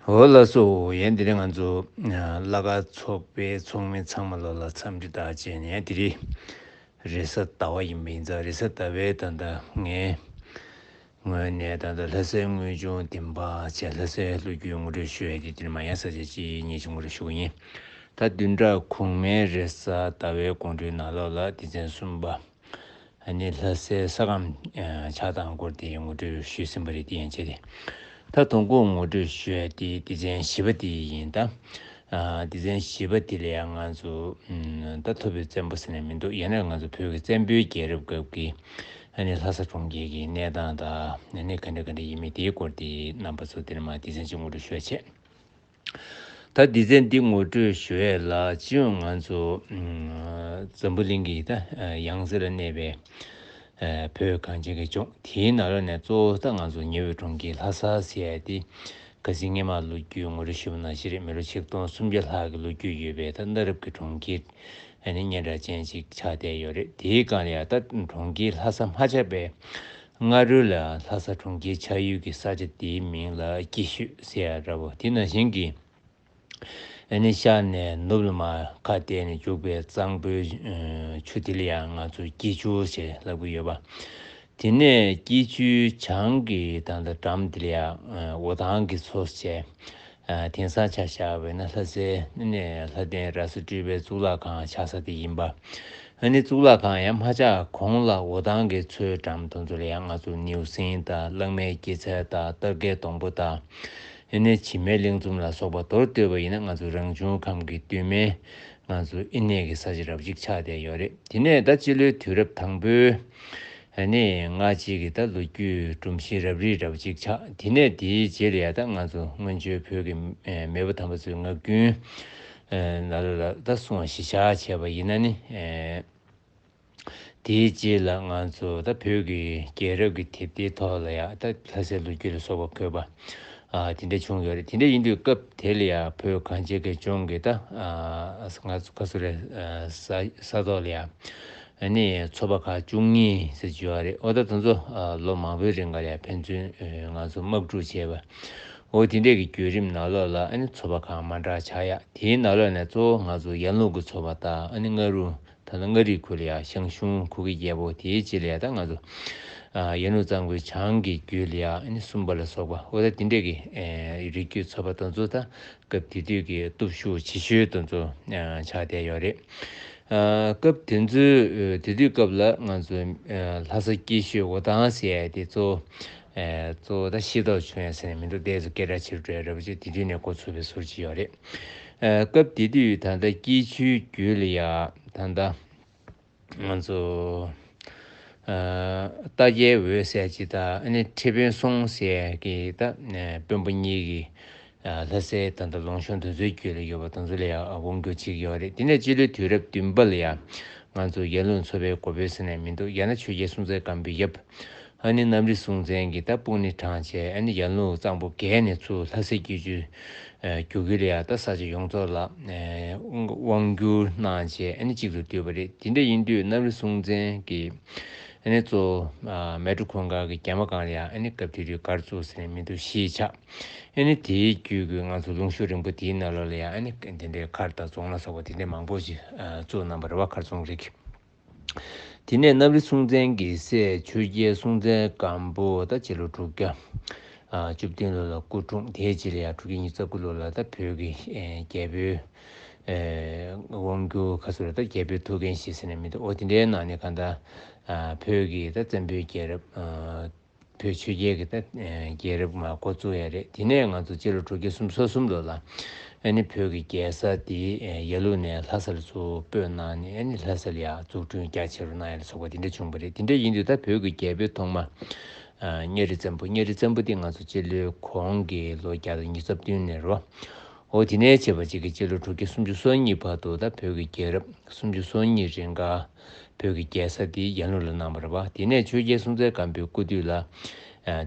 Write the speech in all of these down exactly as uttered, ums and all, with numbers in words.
འོ་ལགས་སོ། ཡན་དེ་རིང་ང་ཚོ་བླ་དགའ་ཚོགས་པའི་ཚོགས་མི་ཚང་མ་ལོ་ལ་འཚམས་འདྲི་དང་བཅས་ནས་དེ་རིང་རེས་གཟའ་ཟླ་བ་ཡིན་པ་ཡིན་ཙང་། རེས་གཟའ་ཟླ་བའི་ད་ལྟ་ངས་ངོས་ནས་ད་ལྟ་ལྷ་སའི་དངོས་བྱུང་བདེན་པ་བྱས་ལྷ་སའི་ལོ་རྒྱུས་ངོ་སྤྲོད་ཞུ་ཡས་དེ་དེ་རིང་མ་ཡ་ས་ཆ་གཅིག་གཉིས་ཤིག་ངོ་སྤྲོད་ཞུ་གི་ཡིན། ད་བདུན་ཕྲག་གོང་མའི་རེས་གཟའ་ཟླ་བའི་དགོང་དྲོའི་ནང་ལོགས་ལ་སྡེ་ཚན་གསུམ་པ། ཨ་ནི་ལྷ་སའི་ས་ཁམས་ཆགས་སྟངས་སྐོར་དེ་ངོ་སྤྲོད་ཞུས་ཟིན་པ་རེད། དེ་ཡན་ཆད་དེ། ད་དང་པོ་ངོ་སྤྲོད་ཞུ་ཡ་དེ་སྡེ་ཚན་བཞི་པ་དེ་ཡིན། ད་སྡེ་ཚན་བཞི་པ་དེ་ལ་ཡང་ང་ཚོ་ད་ཐུབ་པའི་བཙན་པོ་ཟེར་ནས་མི་འདུག་ཡང་ན་ང་ཚོ་བོད་ཀྱི་བཙན་པོའི་རྒྱལ་རབས་སྐབས་ཀྱི་ཨ་ནི་ལྷ་ས་གྲོང་ཁྱེར་གྱི་གནས་སྟངས་དང་ཨ་ནི་ག་འདྲ་ག་འདྲ་ཡིན་མིན་དེའི་སྐོར་དེ་རྣམ་པ་ཚོ་དེ་ནས་མ་སྡེ་ཚན་གཅིག་ངོ་སྤྲོད་ཞུ་ཡ་བྱས། ད་སྡེ་ཚན་འདི་ངོ་སྤྲོད་ཞུ་ཡས་ལ་སྤྱི་ཡོངས་ང་ཚོ་འཛམ་བུ་གླིང་གི་ད་ཡང་རྩེ་ལ་གནས་པའི་བོད་གངས་ཅན་གྱི་ལྗོངས་དེའི་ནང་ལོགས་ནས་གཙོ་བོ་ད་ང་ཚོ་ཉེ་བའི་གྲོང་ཁྱེར་ལྷ་ས་ཟེར་ཡས་དེ་གལ་སྲིད་སྔས་མ་ལོ་རྒྱུས་ངོ་སྤྲོད་ཞུས་པ་ནང་བཞིན་རེད། མི་ལོ་ཆིག་སྟོང་སུམ་བརྒྱ་ལྷག་གི་ལོ་རྒྱུས་ཡོད་པའི་ད་གནའ་རབས་ཀྱི་གྲོང་ཁྱེར་ཨ་ནི་སྙན་གྲགས་ཅན་ཅིག་ཆགས་བསྡད་ཡོད་རེད། དེའི་སྒང་ལ་ཡང་ད་གྲོང་ཁྱེར་ལྷ་ས་མ་ཆགས་པའི་སྔ་རོལ་ལ་ལྷ་ས་གྲོང་ཁྱེར་ཆགས་ཡུལ་གྱི་ས་ཆ་དེའི་མིང་ལ་སྐྱིད་ཤོད་ཟེར་ཡ་འདྲ་བོ། དེ་ནང་བཞིན་གྱི་ཨ་ནི་ཤར་ནས་ནུབ་ལ་མར་ཁ་གཏད་ནས་རྒྱུག་པའི་གཙང་པོའི་ཆུ་དེ་ལ་ཡང་ང་ཚོ་སྐྱིད་ཆུ་ཞེས་ལབ་ཀྱི་ཡོད་པ། དེ་ནས་སྐྱིད་ཆུའི་བྱང་གི་ད་ལྟ་འགྲམ་དེ་ལ་ཡང་འོ་ཐང་གི་མཚོ་ཞེས། དེང་སང་ཆ་བཞག་པ་ཡིན་ན་ལྷ་སའི་ནས་ལྷ་ལྡན་ར་ས་སྤྲུལ་པའི་གཙུག་ལག་ཁང་ཆགས་ས་དེ་ཡིན་པ། ཨ་ནི་གཙུག་ལག་ཁང་ཡང་མ་ཆགས་གོང་ལ་འོ་ཐང་གི་མཚོའི་འགྲམ་དེ་ཚོ་ལ་ཡང་ང་ཚོ་ནེའུ་གསིང་དང་གླང་མའི་སྐྱེད་ཚལ་དང་སྟར་ཀའི་སྡོང་པོ་དང་། ཨ་ནི་བྱེ་མའི་གླིང་ཚོམ་ལ་སོགས་པ་མདོར་བསྡུས་པ་ཡིན་ན་ང་ཚོ་རང་བྱུང་ཁམས་ཀྱི་བསྟུད་མའི་ང་ཚོ་ཨི་གནས་ཀྱི་ས་ཆ་རབ་ཅིག་ཆགས་བསྡད་ཡོད་རེད། དེ་ནས་ད་སྤྱི་ལོའི་དུས་རབས་དང་པོའི་ཨ་ནི་སྔ་ཕྱི་གི་ད་ལོ་རྒྱུས་སྒྲོམ་གཞི་རབ་རིབ་རབ་ཅིག་ཆགས། དེ་ནས་དེའི་རྗེས་ལ་ཡ་ད་ང་ཚོ་སྔོན་བྱོན་བོད་ཀྱི་མེས་པོ་དམ་པ་ཚོའི་ངག་རྒྱུན་ནང་ལ་ད་གསུང་བ་གཞི་བཞག་བྱས་པ་ཡིན་ན་ནི། དེའི་རྗེས་ལ་ང་ཚོ་ད་བོད་ཀྱི་རྒྱལ་རབས་ཀྱི་དེབ་ཐེར་ཐོག་ལ་ཡ་ད་ལྷ་སའི་ལོ་རྒྱུས་ལ་སོགས་པ་འཁོད་པ་ཨ་དེ་འདྲ་བྱུང་ཡོད་རེད། དེ་འདྲ་ཡིན་དུས་སྐབས་དེ་ལ་ཡ་བོད་གངས་ཅན་གྱི་ལྗོངས་ཀྱི་ད་ང་ཚོ་ཁ་སོ་རེ་ས་ཐོག་ལ་ཡ་ཨ་ནི་ཚོ་པ་ཁག་བཅུ་གཉིས་ཟེར་གྱི་ཡོད་རེད། འོ་ད་དེ་ཚོ་ལོ་མང་པོའི་རིང་ག་ལ་ཡ་ཕན་ཚུན་ང་ཚོ་དམག་འཁྲུག་བྱས་པ། འོ་དེ་འདྲས་ཀྱི་བརྒྱུད་རིམ་ནང་ལོགས་ལ་ཨ་ནི་ཚོ་པ་ཁག་མ་འདྲ་ཆགས་ཡ། དེའི་ནང་ལོགས་ནས་གཙོ་བོ་ང་ཚོ་ཡར་ལུང་གི་ཚོ་པ་དང་ཨ་ནི་མངའ་རིས། ད་ལྟ་མངའ་རིས་ཁུལ་ལ་ཡ་ཞང་ཞུང་གུ་གེ་རྒྱལ་པོ། དེའི་རྗེས་ལ་ཡ་ད་ང་ཚོ་ཡར་ལུང་གཙང་པོའི་བྱང་གི་རྒྱུད་ལ་ཡ་ཨ་ནི་སུམ་པ་ལ་སོགས་པ། འོ་ད་དེ་འདྲས་ཀྱི་རིགས་རྒྱུད་ཚོ་པ་དེ་ཚོ་ད་སྐབས་དེ་དུས་ཀྱི་སྟོབས་ཤུགས་ཆེ་ཤོས་དེ་ཚོ་ཆགས་བསྡད་ཡོད་རེད། སྐབས་དེ་ཚོའི་དེ་དུས་སྐབས་ལ་ང་ཚོ་ལྷ་ས་སྐྱིད་ཤོད་འོ་ཐང་ཟེར་ཡ་དེ་གཙོ་བོ་གཙོ་བོ་ད་ཤེས་རྟོགས་བྱུང་ཡ་ཟེར་ནས་མི་འདུག་དེ་ཚོ་སྐད་གྲགས་ཆེ་རུ་འགྲོ་ཡ་རེད་པ་ཅིག་དེ་དུས་ནས་འགོ་ཚུགས་པའི་ཟུར་ཅིག་ཡོད་རེད། སྐབས་དེ་དུས་ད་ལྟ་སྐྱིད་ཆུའི་རྒྱུད་ལ་ཡ་ད་ལྟ་ང་ཚོ་རྟ་རྒྱལ་འོད་ཟེར་གྱི་ད་ཨ་ནི་ཁྲི་དཔོན་སྲོང་ཟེར་གྱི་ད་དཔོན་པོ་གཉིས་ཀྱི་ལྷ་སའི་ད་ལྟ་ལུང་གཤོང་དེ་ཚོའི་རྒྱུད་ལ་ཡོད་པ་དེ་ཚོ་ལ་ཡང་དབང་བསྒྱུར་བྱེད་ཀྱི་ཡོད་རེད། དེ་ནས་སྤྱི་ལོའི་དུས་རབས་བདུན་པ་ལ་ཡང་ང་ཚོ་ཡར་ལུང་ཚོ་པའི་འགོ་དཔོན་ཟེར་ནས་མི་འདུག་ཡང་ན་ཆོས་རྒྱལ་སྲོང་བཙན་སྒམ་པོའི་ཡབ། ཨ་ནི་གནམ་རི་སྲོང་བཙན་གྱིས་ད་དཔུང་ནི་དྲངས་བྱས་ཨ་ནི་ཡར་ལུང་གཙང་པོ་བརྒལ་ནས་ཚུར་ལྷ་སའི་སྐྱིད་ཆུ་རྒྱུད་ལ་ཡང་ད་ས་ཆ་ཡོངས་རྫོགས་ལ་དབང་བསྒྱུར་གནང་བྱས་ཨ་ནི་གཅིག་ཏུ་བསྡུས་པ་རེད། དེ་འདྲ་ཡིན་དུས་གནམ་རི་སྲོང་བཙན་གྱིས་ཨ་ནི་གཙོ་བོ་མལ་གྲོ་གུང་དཀར་གྱི་རྒྱ་མ་སྒང་ལ་ཡང་ཨ་ནི་སྐབས་དེ་དུས་མགར་བཙུགས་ཟེར་ནས་མི་འདུག་གཞིས་ཆགས། ཨ་ནི་དེའི་རྒྱུད་ཀྱི་ང་ཚོ་ལུང་གཤོང་རིང་པོ་དེའི་ནང་ལོགས་ལ་ཡང་ཨ་ནི་དེ་འདྲའི་མཁར་དང་རྫོང་ལ་སོགས་པ་དེ་འདྲའི་མང་པོ་ཞིག་བཙུགས་གནང་བ་རེད་པ། མཁར་རྫོང་རིགས། དེ་ནས་གནམ་རི་སྲོང་བཙན་གྱི་སྲས་ཆོས་རྒྱལ་སྲོང་བཙན་སྒམ་པོ་ད་སྤྱི་ལོ་དྲུག་བརྒྱ་བཅུ་བདུན་ལོ་ལ་སྐུ་འཁྲུངས། དེའི་རྗེས་ལ་ཡང་དྲུག་བརྒྱ་ཉི་ཤུ་རྩ་དགུ་ལོ་ལ་ད་བོད་ཀྱི་རྒྱལ་པོའི་དབང་བསྒྱུར་ཁ་སོ་ར་ད་རྒྱལ་པོའི་ཐུགས་འགན་བཞེས་ཟེར་ནས་མི་འདུག་འོ་དེ་འདྲའི་ནང་ནས་གང་ལྟར་བོད་ཀྱི་ད་བཙན་པོའི་རྒྱལ་རབས། བོད་ཆོས་རྒྱལ་གྱི་ད་རྒྱལ་རབས་མར་འགོ་བཙུགས་ཡ་རེད། དེ་ནས་ང་ཚོ་སྤྱི་ལོ་དྲུག་བརྒྱ་སུམ་ཅུ་སོ་གསུམ་ལོ་ལ་ཨ་ནི་བོད་ཀྱི་རྒྱལ་ས་དེ་ཡར་ལུང་ནས་ལྷ་སར་ཚུར་སྤོས་གནང་ནས་ཨ་ནི་ལྷ་སར་ཡ་འཛུགས་སྐྲུན་རྒྱ་ཆེ་རུ་གནང་ཡ་ལ་སོགས་པ་དེ་འདྲ་བྱུང་བ་རེད། དེ་འདྲ་ཡིན་དུས་ད་བོད་ཀྱི་རྒྱལ་པོའི་ཐོག་མ་གཉའ་རི་བཙན་པོ། གཉའ་རི་བཙན་པོ་དེ་ང་ཚོ་སྤྱི་ལོའི་གོང་གི་ལོ་བརྒྱ་དང་ཉི་ཤུ་རྩ་བདུན་ནས་རེད་པ། འོ་དེ་ནས་བྱས་པ་གཅིག་གི་སྤྱི་ལོ་དྲུག་བརྒྱ་སུམ་ཅུ་སོ་གཉིས་བར་དུ་ད་བོད་ཀྱི་རྒྱལ་རབས་སུམ་ཅུ་སོ་གཉིས་རིང་ག་བོད་ཀྱི་རྒྱལ་ས་དེ་ཡར་ལུང་ལ་གནང་བ་རེད་པ། དེ་ནས་ཆོས་རྒྱལ་སྲོང་བཙན་སྒམ་པོའི་སྐུ་དུས་ལ་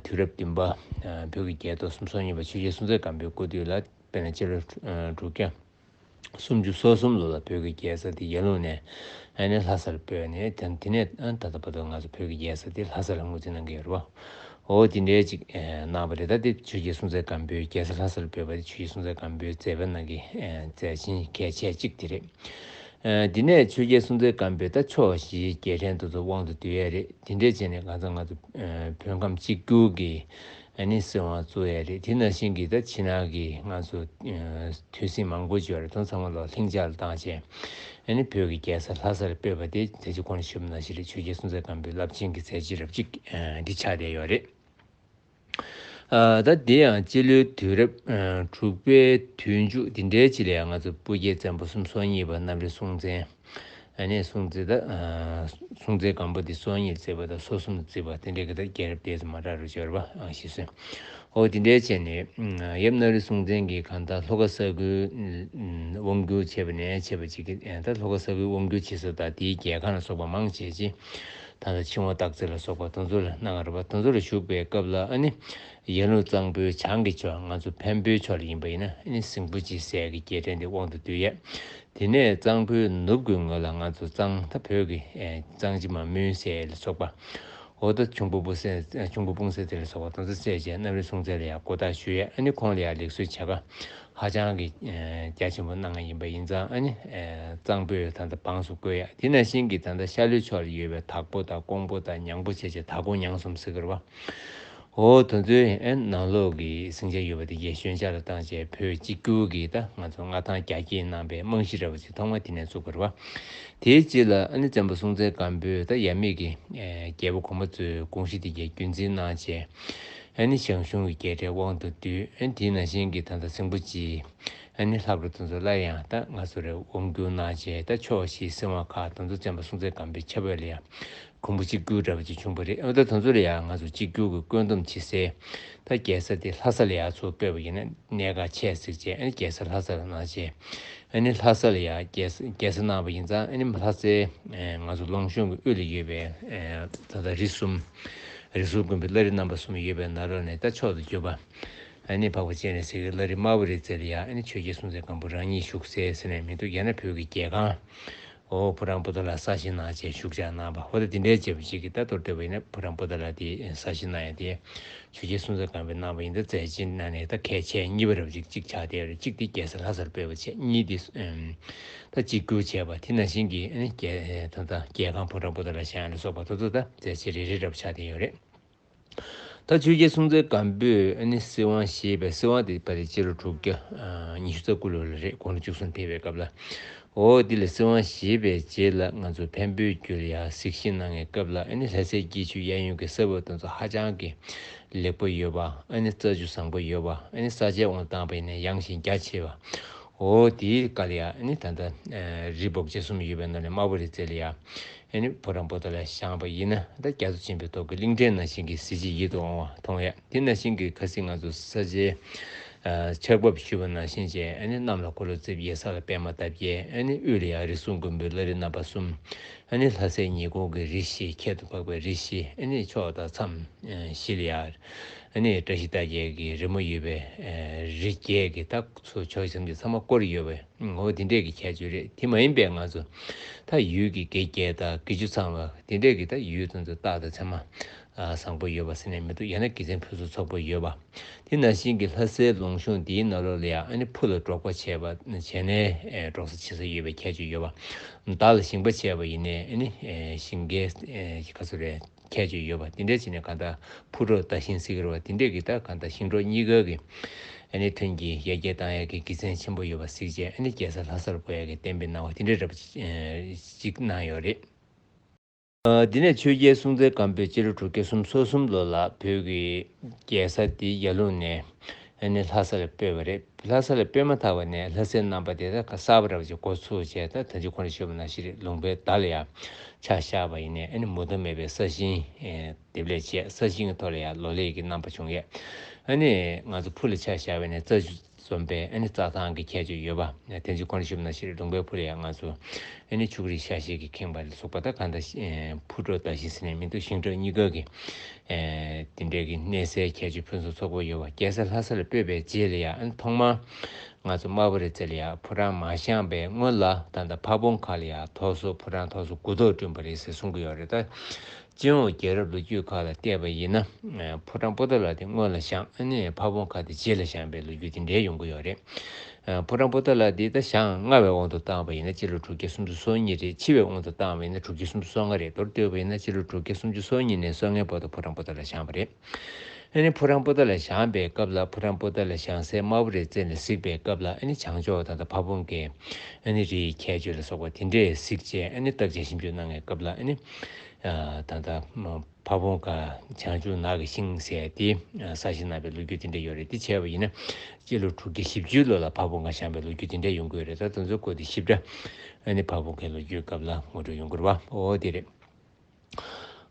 དུས་རབས་བདུན་པ། བོད་ཀྱི་རྒྱལ་ཐོག་སུམ་ཅུ་སོ་གཉིས་པ་ཆོས་རྒྱལ་སྲོང་བཙན་སྒམ་པོའི་སྐུ་དུས་ལ་དཔེར་ན་སྤྱི་ལོ་དྲུག་བརྒྱ་སུམ་ཅུ་སོ་གསུམ་ལོ་ལ་བོད་ཀྱི་རྒྱལ་ས་དེ་ཡར་ལུང་ནས་ཨ་ནི་ལྷ་སར་སྤོས་ནས་དེ་དེ་ནས་ད་ལྟ་བར་དུ་ང་ཚོ་བོད་ཀྱི་རྒྱལ་ས་དེ་ལྷ་ས་ལ་ངོས་འཛིན་གནང་གི་ཡོད་རེད་པ། འོ་དེ་འདྲའི་ཅིག་ཨེ་གནང་བ་རེད། ད་དེ་ཆོས་རྒྱལ་སྲོང་བཙན་སྒམ་པོའི་རྒྱལ་ས་ལྷ་སར་སྤོས་པ་དེ་ཆོས་རྒྱལ་སྲོང་བཙན་སྒམ་པོའི་མཛད་པ་ནང་གི་ཨེ་མཛད་ཆེན་གལ་ཆེ་གཅིག་དེ་རེད། ཨེ་དེ་ནས་ཆོས་རྒྱལ་སྲོང་བཙན་སྒམ་པོས་ད་ཕྱོགས་བཞིའི་རྒྱལ་ཕྲན་དེ་ཚོ་དབང་དུ་བསྡུས་ཡས་རེད། དེ་འདྲས་བྱས་ནས་གང་ཚང་ང་ཚོ་ཨེ་བོད་ཁམས་གཅིག་གྱུར་གྱི་ཨ་ནི་སྲིད་དབང་བཙུགས་ཡས་རེད། དེ་ནང་བཞིན་གྱི་ད་ཕྱི་ནང་གི་ང་ཚོ་ཨེ་ཐོས་སྲིད་མང་པོ་ཅིག་ཡོད་རེད། དེ་ཚང་མ་ལོག་ལྷིང་འཇགས་ལ་བཏང་བྱས་ཨ་ནི་བོད་ཀྱི་རྒྱལ་ས་ལྷ་སར་སྤོས་པ་དེ་ད་ཅི་གོང་ནས་ཞུས་པ་ནང་བཞིན་རེད། ཆོས་རྒྱལ་སྲོང་བཙན་སྒམ་པོའི་རླབས་ཆེན་གྱི་མཛད་རྗེས་རབ་གཅིག་ཨ་འདི་ཆགས་བསྡད་ཡོད་རེད། ཨ་ད་དེ་ཡང་སྤྱི་ལོའི་དུས་རབས་ཨ་དྲུག་པའི་དུས་མཇུག་དེ་འདྲའི་ཅིག་ལ་ཡང་ང་ཚོ་སྤུ་རྒྱལ་བཙན་པོ་སུམ་ཅུ་སོ་གཉིས་པ་གནམ་རི་སྲོང་བཙན། ཨ་ནི་སྲོང་བཙན་ད་ཨ་སྲོང་བཙན་སྒམ་པོ་དེ་སོ་གཉིས་བརྩིགས་པ་དང་སོ་གསུམ་བརྩིགས་པ་དེ་འདྲའི་གི་ད་རྒྱལ་རབས་དེ་ཚོ་མ་འདྲ་རུ་སྦྱོར་བ་ཨང་ཞེས་གསུངས། འོ་དེ་འདྲའི་བྱས་ནས་ཨ་ཡབ་གནམ་རི་སྲོང་བཙན་གྱིས་གང་ལྟར་ལྷོ་ཁ་ས་ཁུལ་དབང་བསྒྱུར་བྱས་པ་ནས་བྱས་པ་ཅིག་གི་ད་ལྷོ་ཁ་ས་ཁུལ་དབང་བསྒྱུར་བྱེད་ས་དང་དེའི་རྒྱལ་ཁང་ལ་སོགས་པ་མང་ཆེ་ཅིག་ད་ལྟ་ཆིང་ཧྭ་སྟག་རྩེ་ལ་སོགས་པ་དེ་ཚོ་ལ་གནང་བ་རེད་པ། དེ་ཚོ་ལ་བཞུགས་པའི་སྐབས་ལ་ཨ་ནི་ཡར་ཀླུང་གཙང་པོའི་བྱང་གི་ཕྱོགས་ང་ཚོ་འཕན་པོའི་ཕྱོགས་ལ་ཡིན་པ་ཡིན་ན་ཨ་ནི་སིང་པོ་ཅི་ཟེར་གི་རྒྱལ་ཕྲན་དེ་དབང་དུ་བསྡུས་ཡས། དེ་ནས་གཙང་པོའི་ནུབ་ཀྱི་ངོས་ལ་ང་ཚོ་གཙང་ད་བོད་ཀྱི་ཨེ་གཙང་ཆུ་མ་མོན་ཟེར་ལ་སོགས་པ། འོ་ད་ཁྱུང་པོ་སྤུངས་ཐང་ཁྱུང་པོ་སྤུངས་ཐང་དེ་ལ་སོགས་པ་དེ་ཚོ་བསད་བྱས་གནམ་རི་སྲོང་བཙན་ལ་ཡང་གོ་བརྡ་ཞུ་ཡས། ཨ་ནི་ཁོང་ལ་ཡང་ལེགས་གསོལ་བྱ་དགའ་ཧ་ཅང་གི་ཨེ་རྒྱ་ཆེན་པོ་གནང་ཡ་ཡིན་པ་ཡིན་ཙང་ཨ་ནི་ཨེ་གཙང་པོའི་ད་ལྟ་འབངས་སུ་བསྐོས་ཡ། དེ་ནང་བཞིན་གྱི་ད་ལྟ་ཤར་ལྷོའི་ཕྱོགས་ལ་ཡོད་པའི་དྭགས་པོ་དང་ཀོང་པོ་དང་ཉང་པོ་བྱས་བྱས་དྭགས་ཀོང་ཉང་གསུམ་ཟེར་གི་རེད་པ། འོ་དེ་ཚོའི་ཨེ་ནང་ལོགས་ཀྱི་སེང་ཆེན་ཡོད་པ་དེ་གའི་ཞོད་འཇགས་ལ་བཏང་བྱས་བོད་གཅིག་གྱུར་གྱི་ད་ང་ཚོ་མངའ་ཐང་རྒྱ་སྐྱེད་གནང་པའི་རྨང་གཞི་འདྲ་བ་ཅིག་ཐོག་མ་དེ་ནས་བཙུགས་པ་རེད་པ། དེའི་རྗེས་ལ་ཨ་ནི་བཙན་པོ་སྲོང་བཙན་སྒམ་པོས་ད་ཡབ་མེས་ཀྱི་ཨེ་རྒྱལ་པོ་གོང་མ་ཚོའི་དགོངས་གཞི་དེ་གའི་རྒྱུན་འཛིན་གནང་བྱས། ཨ་ནི་ཞང་ཞུང་གི་རྒྱལ་ཕྲན་དབང་དུ་བསྡུས། ཨ་ནི་དེའི་ནང་བཞིན་གྱི་ད་ལྟ་སིང་པོ་ཅི། ཨ་ནི་ལྷ་སྒྲུང་དེ་ཚོ་སླར་ཡང་ད་ང་ཚོ་རེ་དབང་བསྒྱུར་གནང་བྱས་ད་ཕྱོགས་བཞིའི་སྲིད་དབང་ཁག་དེ་ཚོ་བཙན་པོ་སྲོང་བཙན་སྒམ་པོའི་ཆབ་འོག་ལ་ཡང་གོང་བུ་གཅིག་གྱུར་འདྲ་བ་ཅིག་བྱུང་བ་རེད། ཨ་ད་དེ་ཚོ་ལ་ཡང་ང་ཚོ་གཅིག་གྱུར་གྱི་བཀོད་འདོམས་བྱེད་སའི་ད་རྒྱལ་ས་དེ་ལྷ་ས་ལ་ཡང་ཚུར་སྤོས་པ་ཡིན་ན་གནད་འགག་ཆེ་ཟེར་བྱས། ཨ་ནི་རྒྱལ་ས་ལྷ་ས་ལ་གནང་བྱས། ཨ་ནི་ལྷ་ས་ལ་ཡང་རྒྱལ་ས་རྒྱལ་ས་གནང་བ་ཡིན་ཙང་ཨ་ནི་ལྷ་སའི་ཨེ་ང་ཚོ་ལུང་གཤོང་གི་དབུས་ལ་ཡོད་པའི་ཨེ་ད་ལྟ་རི་གསུམ། རི་གསུམ་མགོན་པོའི་བླ་རི་རྣམ་པ་གསུམ་ཡོད་པའི་ནང་ལོགས་ནས་ད་མཆོག་ཏུ་གྱུར་པ། ཨ་ནི་འཕགས་པ་སྤྱན་རས་གཟིགས་ཀྱི་བླ་རི་དམར་པོ་རི་རྩེ་ལ་ཡ་ཨ་ནི་ཆོས་རྒྱལ་སྲོང་བཙན་སྒམ་པོ་རང་ཉིད་བཞུགས་སའི་ཟེར་ནས་མི་འདུག་ཡང་ན་བོད་ཀྱི་རྒྱལ་ཁང་། འོ་བུ་རམ་བུ་ཏོ་ལ་གསར་བཞེངས་གནང་བྱས་བཞུགས་ཕྱག་གནང་བ། འོ་ད་དེ་འདྲའི་བྱས་པ་ཅིག་གིས་ད་མདོར་བསྡུས་པ་ཡིན་ན་བུ་རམ་བུ་ཏོ་ལ་དེ་གསར་བཞེངས་གནང་ཡ་དེ་ཆོས་རྒྱལ་སྲོང་བཙན་སྒམ་པོས་གནང་བ་ཡིན། ད་མཛད་ཆེན་ནང་ནས་ད་གལ་ཆེ་གཉིས་པ་རབ་ཅིག་གཅིག་ཆགས་བསྡད་ཡོད་རེད། གཅིག་དེ་རྒྱལ་ས་ལྷ་སར་སྤོས་པ་བྱས། གཉིས་དེ་ད་གཅིག་གྱུར་བྱས་པ་དེ་ནང་བཞིན་གྱི་ཨ་ནི་རྒྱལ་ད་ད་རྒྱལ་ཁང་བུ་རམ་བུ་ཏོ་ལ་བཞེངས་ལ་སོགས་པ་དེ་ཚོ་ད་མཛད་ཆེན་རེ་རེ་རབ་ཆགས་བསྡད་ཡོད་རེད། ད་ཆོས་རྒྱལ་སྲོང་བཙན་སྒམ་པོས་ཨ་ནི་སྲིད་དབང་བཞེས་པའི་སྲིད་དབང་དེ་ཕ་རི་སྤྱི་ལོ་དྲུག་བརྒྱ་ཨ་ཉི་ཤུ་རྩ་དགུ་ལོ་ལ་རེད། དགུང་ལོ་བཅུ་གསུམ་ཕེབས་པའི་སྐབས་ལ། འོ་དེ་ལ་སྲིད་དབང་བཞེས་པའི་རྗེས་ལ་ང་ཚོ་འཕན་པོའི་རྒྱུད་ལ་ཡང་གཟིགས་ཞིབ་གནང་བའི་སྐབས་ལ་ཨ་ནི་ལྷ་སའི་སྐྱིད་ཆུའི་གཡས་གཡོན་གྱི་ས་བབ་དེ་ཚོ་ཧ་ཅང་གི་ལེགས་པོ་ཡོད་པ། ཨ་ནི་རྩྭ་ཆུ་བཟང་པོ་ཡོད་པ། ཨ་ནི་ས་དཔྱད་དབང་བཏང་བ་ཡིན་ན་ཡངས་ཤིང་རྒྱ་ཆེ་བ། འོ་དེའི་སྐབས་ལ་ཡང་ཨ་ནི་ད་ལྟ་རི་སྦུག་ཆེ་གསུམ་ཡོད་པའི་ནང་ནས་དམར་པོ་རི་རྩེ་ལ་ཡང་ཨ་ནི་བུ་རམ་བུ་ཏོ་ལ་བཞེངས་པ་ཡིན་ན་ད་རྒྱ་མཚོ་ཆེན་པོའི་ཐོག་གི་གླིང་ཕྲན་ནང་བཞིན་གྱི་གཟི་བརྗིད་ཡིད་དུ་འོང་བ་མཐོང་ཡ། དེ་ནང་བཞིན་གྱི་ཁ་སང་ང་ཚོ་ས་ཆའི་ཆར་འབབ་ཞུས་པ་ནང་བཞིན་བྱས་ཨ་ནི་གནམ་ལ་འཁོར་ལོ་རྩིབས་བརྒྱད། ས་ལ་པདྨ་འདབ་བརྒྱད། ཨ་ནི་དབུས་ལ་ཡང་རི་གསུམ་མགོན་པོའི་བླ་རི་རྣམ་པ་གསུམ། ཨ་ནི་ལྷ་སའི་ཉེ་འཁོར་གྱི་རི་བཞི། ཁྱད་དུ་འཕགས་པའི་རི་བཞི། ཨ་ནི་ཕྱོགས་དང་མཚམས་བཞི་ལ་ཡང་ཨ་ནི་བཀྲ་ཤིས་རྟགས་བརྒྱད་ཀྱི་རི་མོ་ཡོད་པའི་རི་བརྒྱད་ཀྱི་ད་ཚུར་ཕྱོགས་བཞི་མཚམས་ཀྱི་ཚང་མ་བསྐོར་ཡོད་པའི། འོ་དེ་འདྲས་ཀྱི་ཁྱད་ཆོས་རེད། དེ་མ་ཡིན་པའི་ང་ཚོ་ད་ཡུལ་གྱི་དགེ་རྒྱས་དང་དགེ་བཅུ་ཚང་བ་དེ་འདྲས་ཀྱི་ད་ཡུལ་དེ་ཚོ་རྟགས་དང་མཚན་མ་བཟང་པོ་ཡོད་པ་ཟེར་ནས་མི་འདུག་ཡང་ན་དགེ་མཚན་ཕུན་སུམ་ཚོགས་པོ་ཡོད་པ། དེ་ནང་བཞིན་གྱི་ལྷ་སའི་ལུང་གཤོང་འདིའི་ནང་ལོགས་ལ་ཡང་ཨ་ནི་ཕུ་ལ་འབྲོག་པ་བྱས་པ་བྱས་ནས་འབྲོག་ས་ཕྱེ་ས་ཡོད་པའི་ཁྱད་ཆོས་ཡོད་པ། མདའ་ལ་ཞིང་པ་བྱས་པ་ཡིན་ནའི་ཨ་ནི་ཞིང་ཁའི་ག་ཚོད་རེད། ཁྱད་ཆོས་ཡོད་པ་དེ་འདྲ་བྱས་ནས་གང་ལྟར་ཕུ་འབྲོག་མདའ་ཞིང་ཟེར་གྱི་རེད་པ། དེ་འདྲས་ཀྱི་ད་གང་ལྟར་ཞིང་འབྲོག་གཉིས་ཀ་གི་ཨ་ནི་ཐོན་སྐྱེད་ཡར་རྒྱས་བཏང་ཡག་གི་དགེ་མཚན་ཆེན་པོ་ཡོད་པ་གཟིགས་བྱས་ཨ་ནི་རྒྱལ་ས་ལྷ་སར་འབོད་ཡག་གི་གཏན་འབེབས་གནང་བ་དེ་འདྲས་འདྲ་པོ་ཅིག་གནང་ཡོད་རེད། ཨ་དེ་ནས་ཆོས་རྒྱལ་སྲོང་བཙན་སྒམ་པོས་སྤྱི་ལོ་དྲུག་བརྒྱ་སུམ་ཅུ་སོ་གསུམ་ལོ་ལ་བོད་ཀྱི་རྒྱལ་ས་དེ་ཡར་ཀླུང་ནས་ཨ་ནི་ལྷ་སར་སྤོས་པ་རེད། ལྷ་ས་ལ་སྤོས་མ་ཐག་པ་ནས་ལྷ་སའི་རྣམ་པ་དེ་དག་གསར་པ་འདྲ་བ་ཅིག་འགོ་ཚུགས་བྱས། ད་ད་ཅི་གོང་ནས་ཞུས་པ་ནང་བཞིན་རེད། ལུང་པའི་མདའ་ལ་ཡང་ཆ་བཞག་པ་ཡིན་ནའི་ཨ་ནི་མུ་མཐའ་མེད་པའི་ས་ཞིང་འདེབས་ལས་བྱས། ས་ཞིང་གི་ཐོག་ལ་ཡང་ལོ་ལེགས་ཀྱི་རྣམ་པ་བྱུང་ཡས། ཨ་ནི་ང་ཚོ་ཕུ་ལ་ཆ་བཞག་པ་ཡིན་ནའི་རྩྭ་ཆུ་འཛོམས་པའི་ཨ་ནི་རྩྭ་ཐང་གི་ཁྱད་ཆོས་ཡོད་པ། ད་ཅི་གོང་ནས་ཞུས་པ་ནང་བཞིན་རེད། ལུང་པའི་ཕུ་ལ་ཡང་ང་ཚོ་ཨ་ནི་ཕྱུགས་རིགས་ཤ་ཤེད་ཀྱིས་ཁེངས་པ་ལ་སོགས་པ་ད་གང་ལྟར་ཕུ་འབྲོག་མདའ་ཞིང་ཟེར་ནས་མི་འདུག་ཞིང་འབྲོག་གཉིས་ཀ་གི་དེ་འདྲའི་གི་གནས་སའི་ཁྱད་ཆོས་ཕུན་སུམ་ཚོགས་པོ་ཡོད་པ། རྒྱལ་ས་ལྷ་ས་ལ་སྤོས་པའི་རྗེས་ལ་ཡང་ཐོག་མར་ང་ཚོ་དམར་པོ་རི་རྩེ་ལ་ཡང་ཕོ་བྲང་མ་བཞེངས་པའི་སྔོན་ལ་ད་ལྟ་ཕ་བོང་ཁ་ལ་ཡང་ཐོག་སོ་ཕོ་བྲང་ཐོག་སོ་དགུ་ཐོག་བསྐྲུན་པ་རེད་ཟེར་གསུང་གི་ཡོད་རེད། ད་ སྤྱི་ཡོངས་རྒྱལ་རབས་ལོ་རྒྱུས་ཁག་ལ་བལྟས་པ་ཡིན་ན། ཕོ་བྲང་པོ་ཏཱ་ལ་དེ་སྔོན་ལ་བཞེངས། ཨ་ནི་ཕ་བོང་ཁ་དེ་རྗེས་ལ་བཞེངས་པའི་ལོ་རྒྱུས་དེ་འདྲའི་ཡོང་གི་ཡོད་རེད། ཕོ་བྲང་པོ་ཏཱ་ལ་དེ་ད་བྱང་ལྔ་བའི་དབང་དུ་བཏང་བ་ཡིན་ན་སྤྱི་ལོ་དྲུག་བརྒྱ་སུམ་ཅུ་སོ་གཉིས་རེད། ཕྱི་བའི་དབང་དུ་བཏང་བ་ཡིན་ན་དྲུག་བརྒྱ་སུམ་ཅུ་སོ་ལྔ་རེད། མདོར་བསྡུས་པ་ཡིན་ན་སྤྱི་ལོ་དྲུག་བརྒྱ་སུམ་ཅུ་སོ་གཉིས་ནས་སོ་ལྔའི་བར་དུ་ཕོ་བྲང་པོ་ཏཱ་ལ་བཞེངས་པ་རེད། ཨ་ནི་ཕོ་བྲང་པོ་ཏཱ་ལ་བཞེངས་པའི་སྐབས་ལ། ཕོ་བྲང་པོ་ཏཱ་ལ་བཞེངས་སའི་དམར་པོ་རིའི་རྩེ་ནས་གཟིགས་པའི་སྐབས་ལ། ཨ་ནི་བྱང་ཕྱོགས་ད་ལྟ་ཕ་བོང་ཁའི་ཨ་ནི་རིའི་ཁྱད་ཆོས་ལ་སོགས་པ་དེ་འདྲས་གཟིགས་བྱས། ཨ་ནི་བརྟག་དཔྱད་ཞིབ་འཇུག་གནང་བའི་སྐབས་ལ། ཨ་ནི་ད་ལྟ་ཕ་བོང་ཁ་བྱང་ཆུབ་ནགས་ཀྱི་ཤིང་ཟེར་དེ་གསར་བཞེངས་གནང་བའི་ལོ་རྒྱུས་དེ་འདྲ་ཡོད་རེད། དེ་བྱས་པ་ཡིན་ན་སྤྱི་ལོ་དྲུག་བརྒྱ་བཞི་བཅུ་ལོ་ལ་ཕ་བོང་ཁ་བཞེངས་པའི་ལོ་རྒྱུས་དེ་འདྲ་ཡོང་གི་ཡོད་རེད། ད་དེ་ཚོའི་སྐོར་དེ་ཞིབ་ཕྲ་ཨ་ནི་ཕ་བོང་ཁའི་ལོ་རྒྱུས་སྐབས་ལ་ངོ་སྤྲོད་ཡོང་གི་རེད་བ། འོ་དེ་རེད།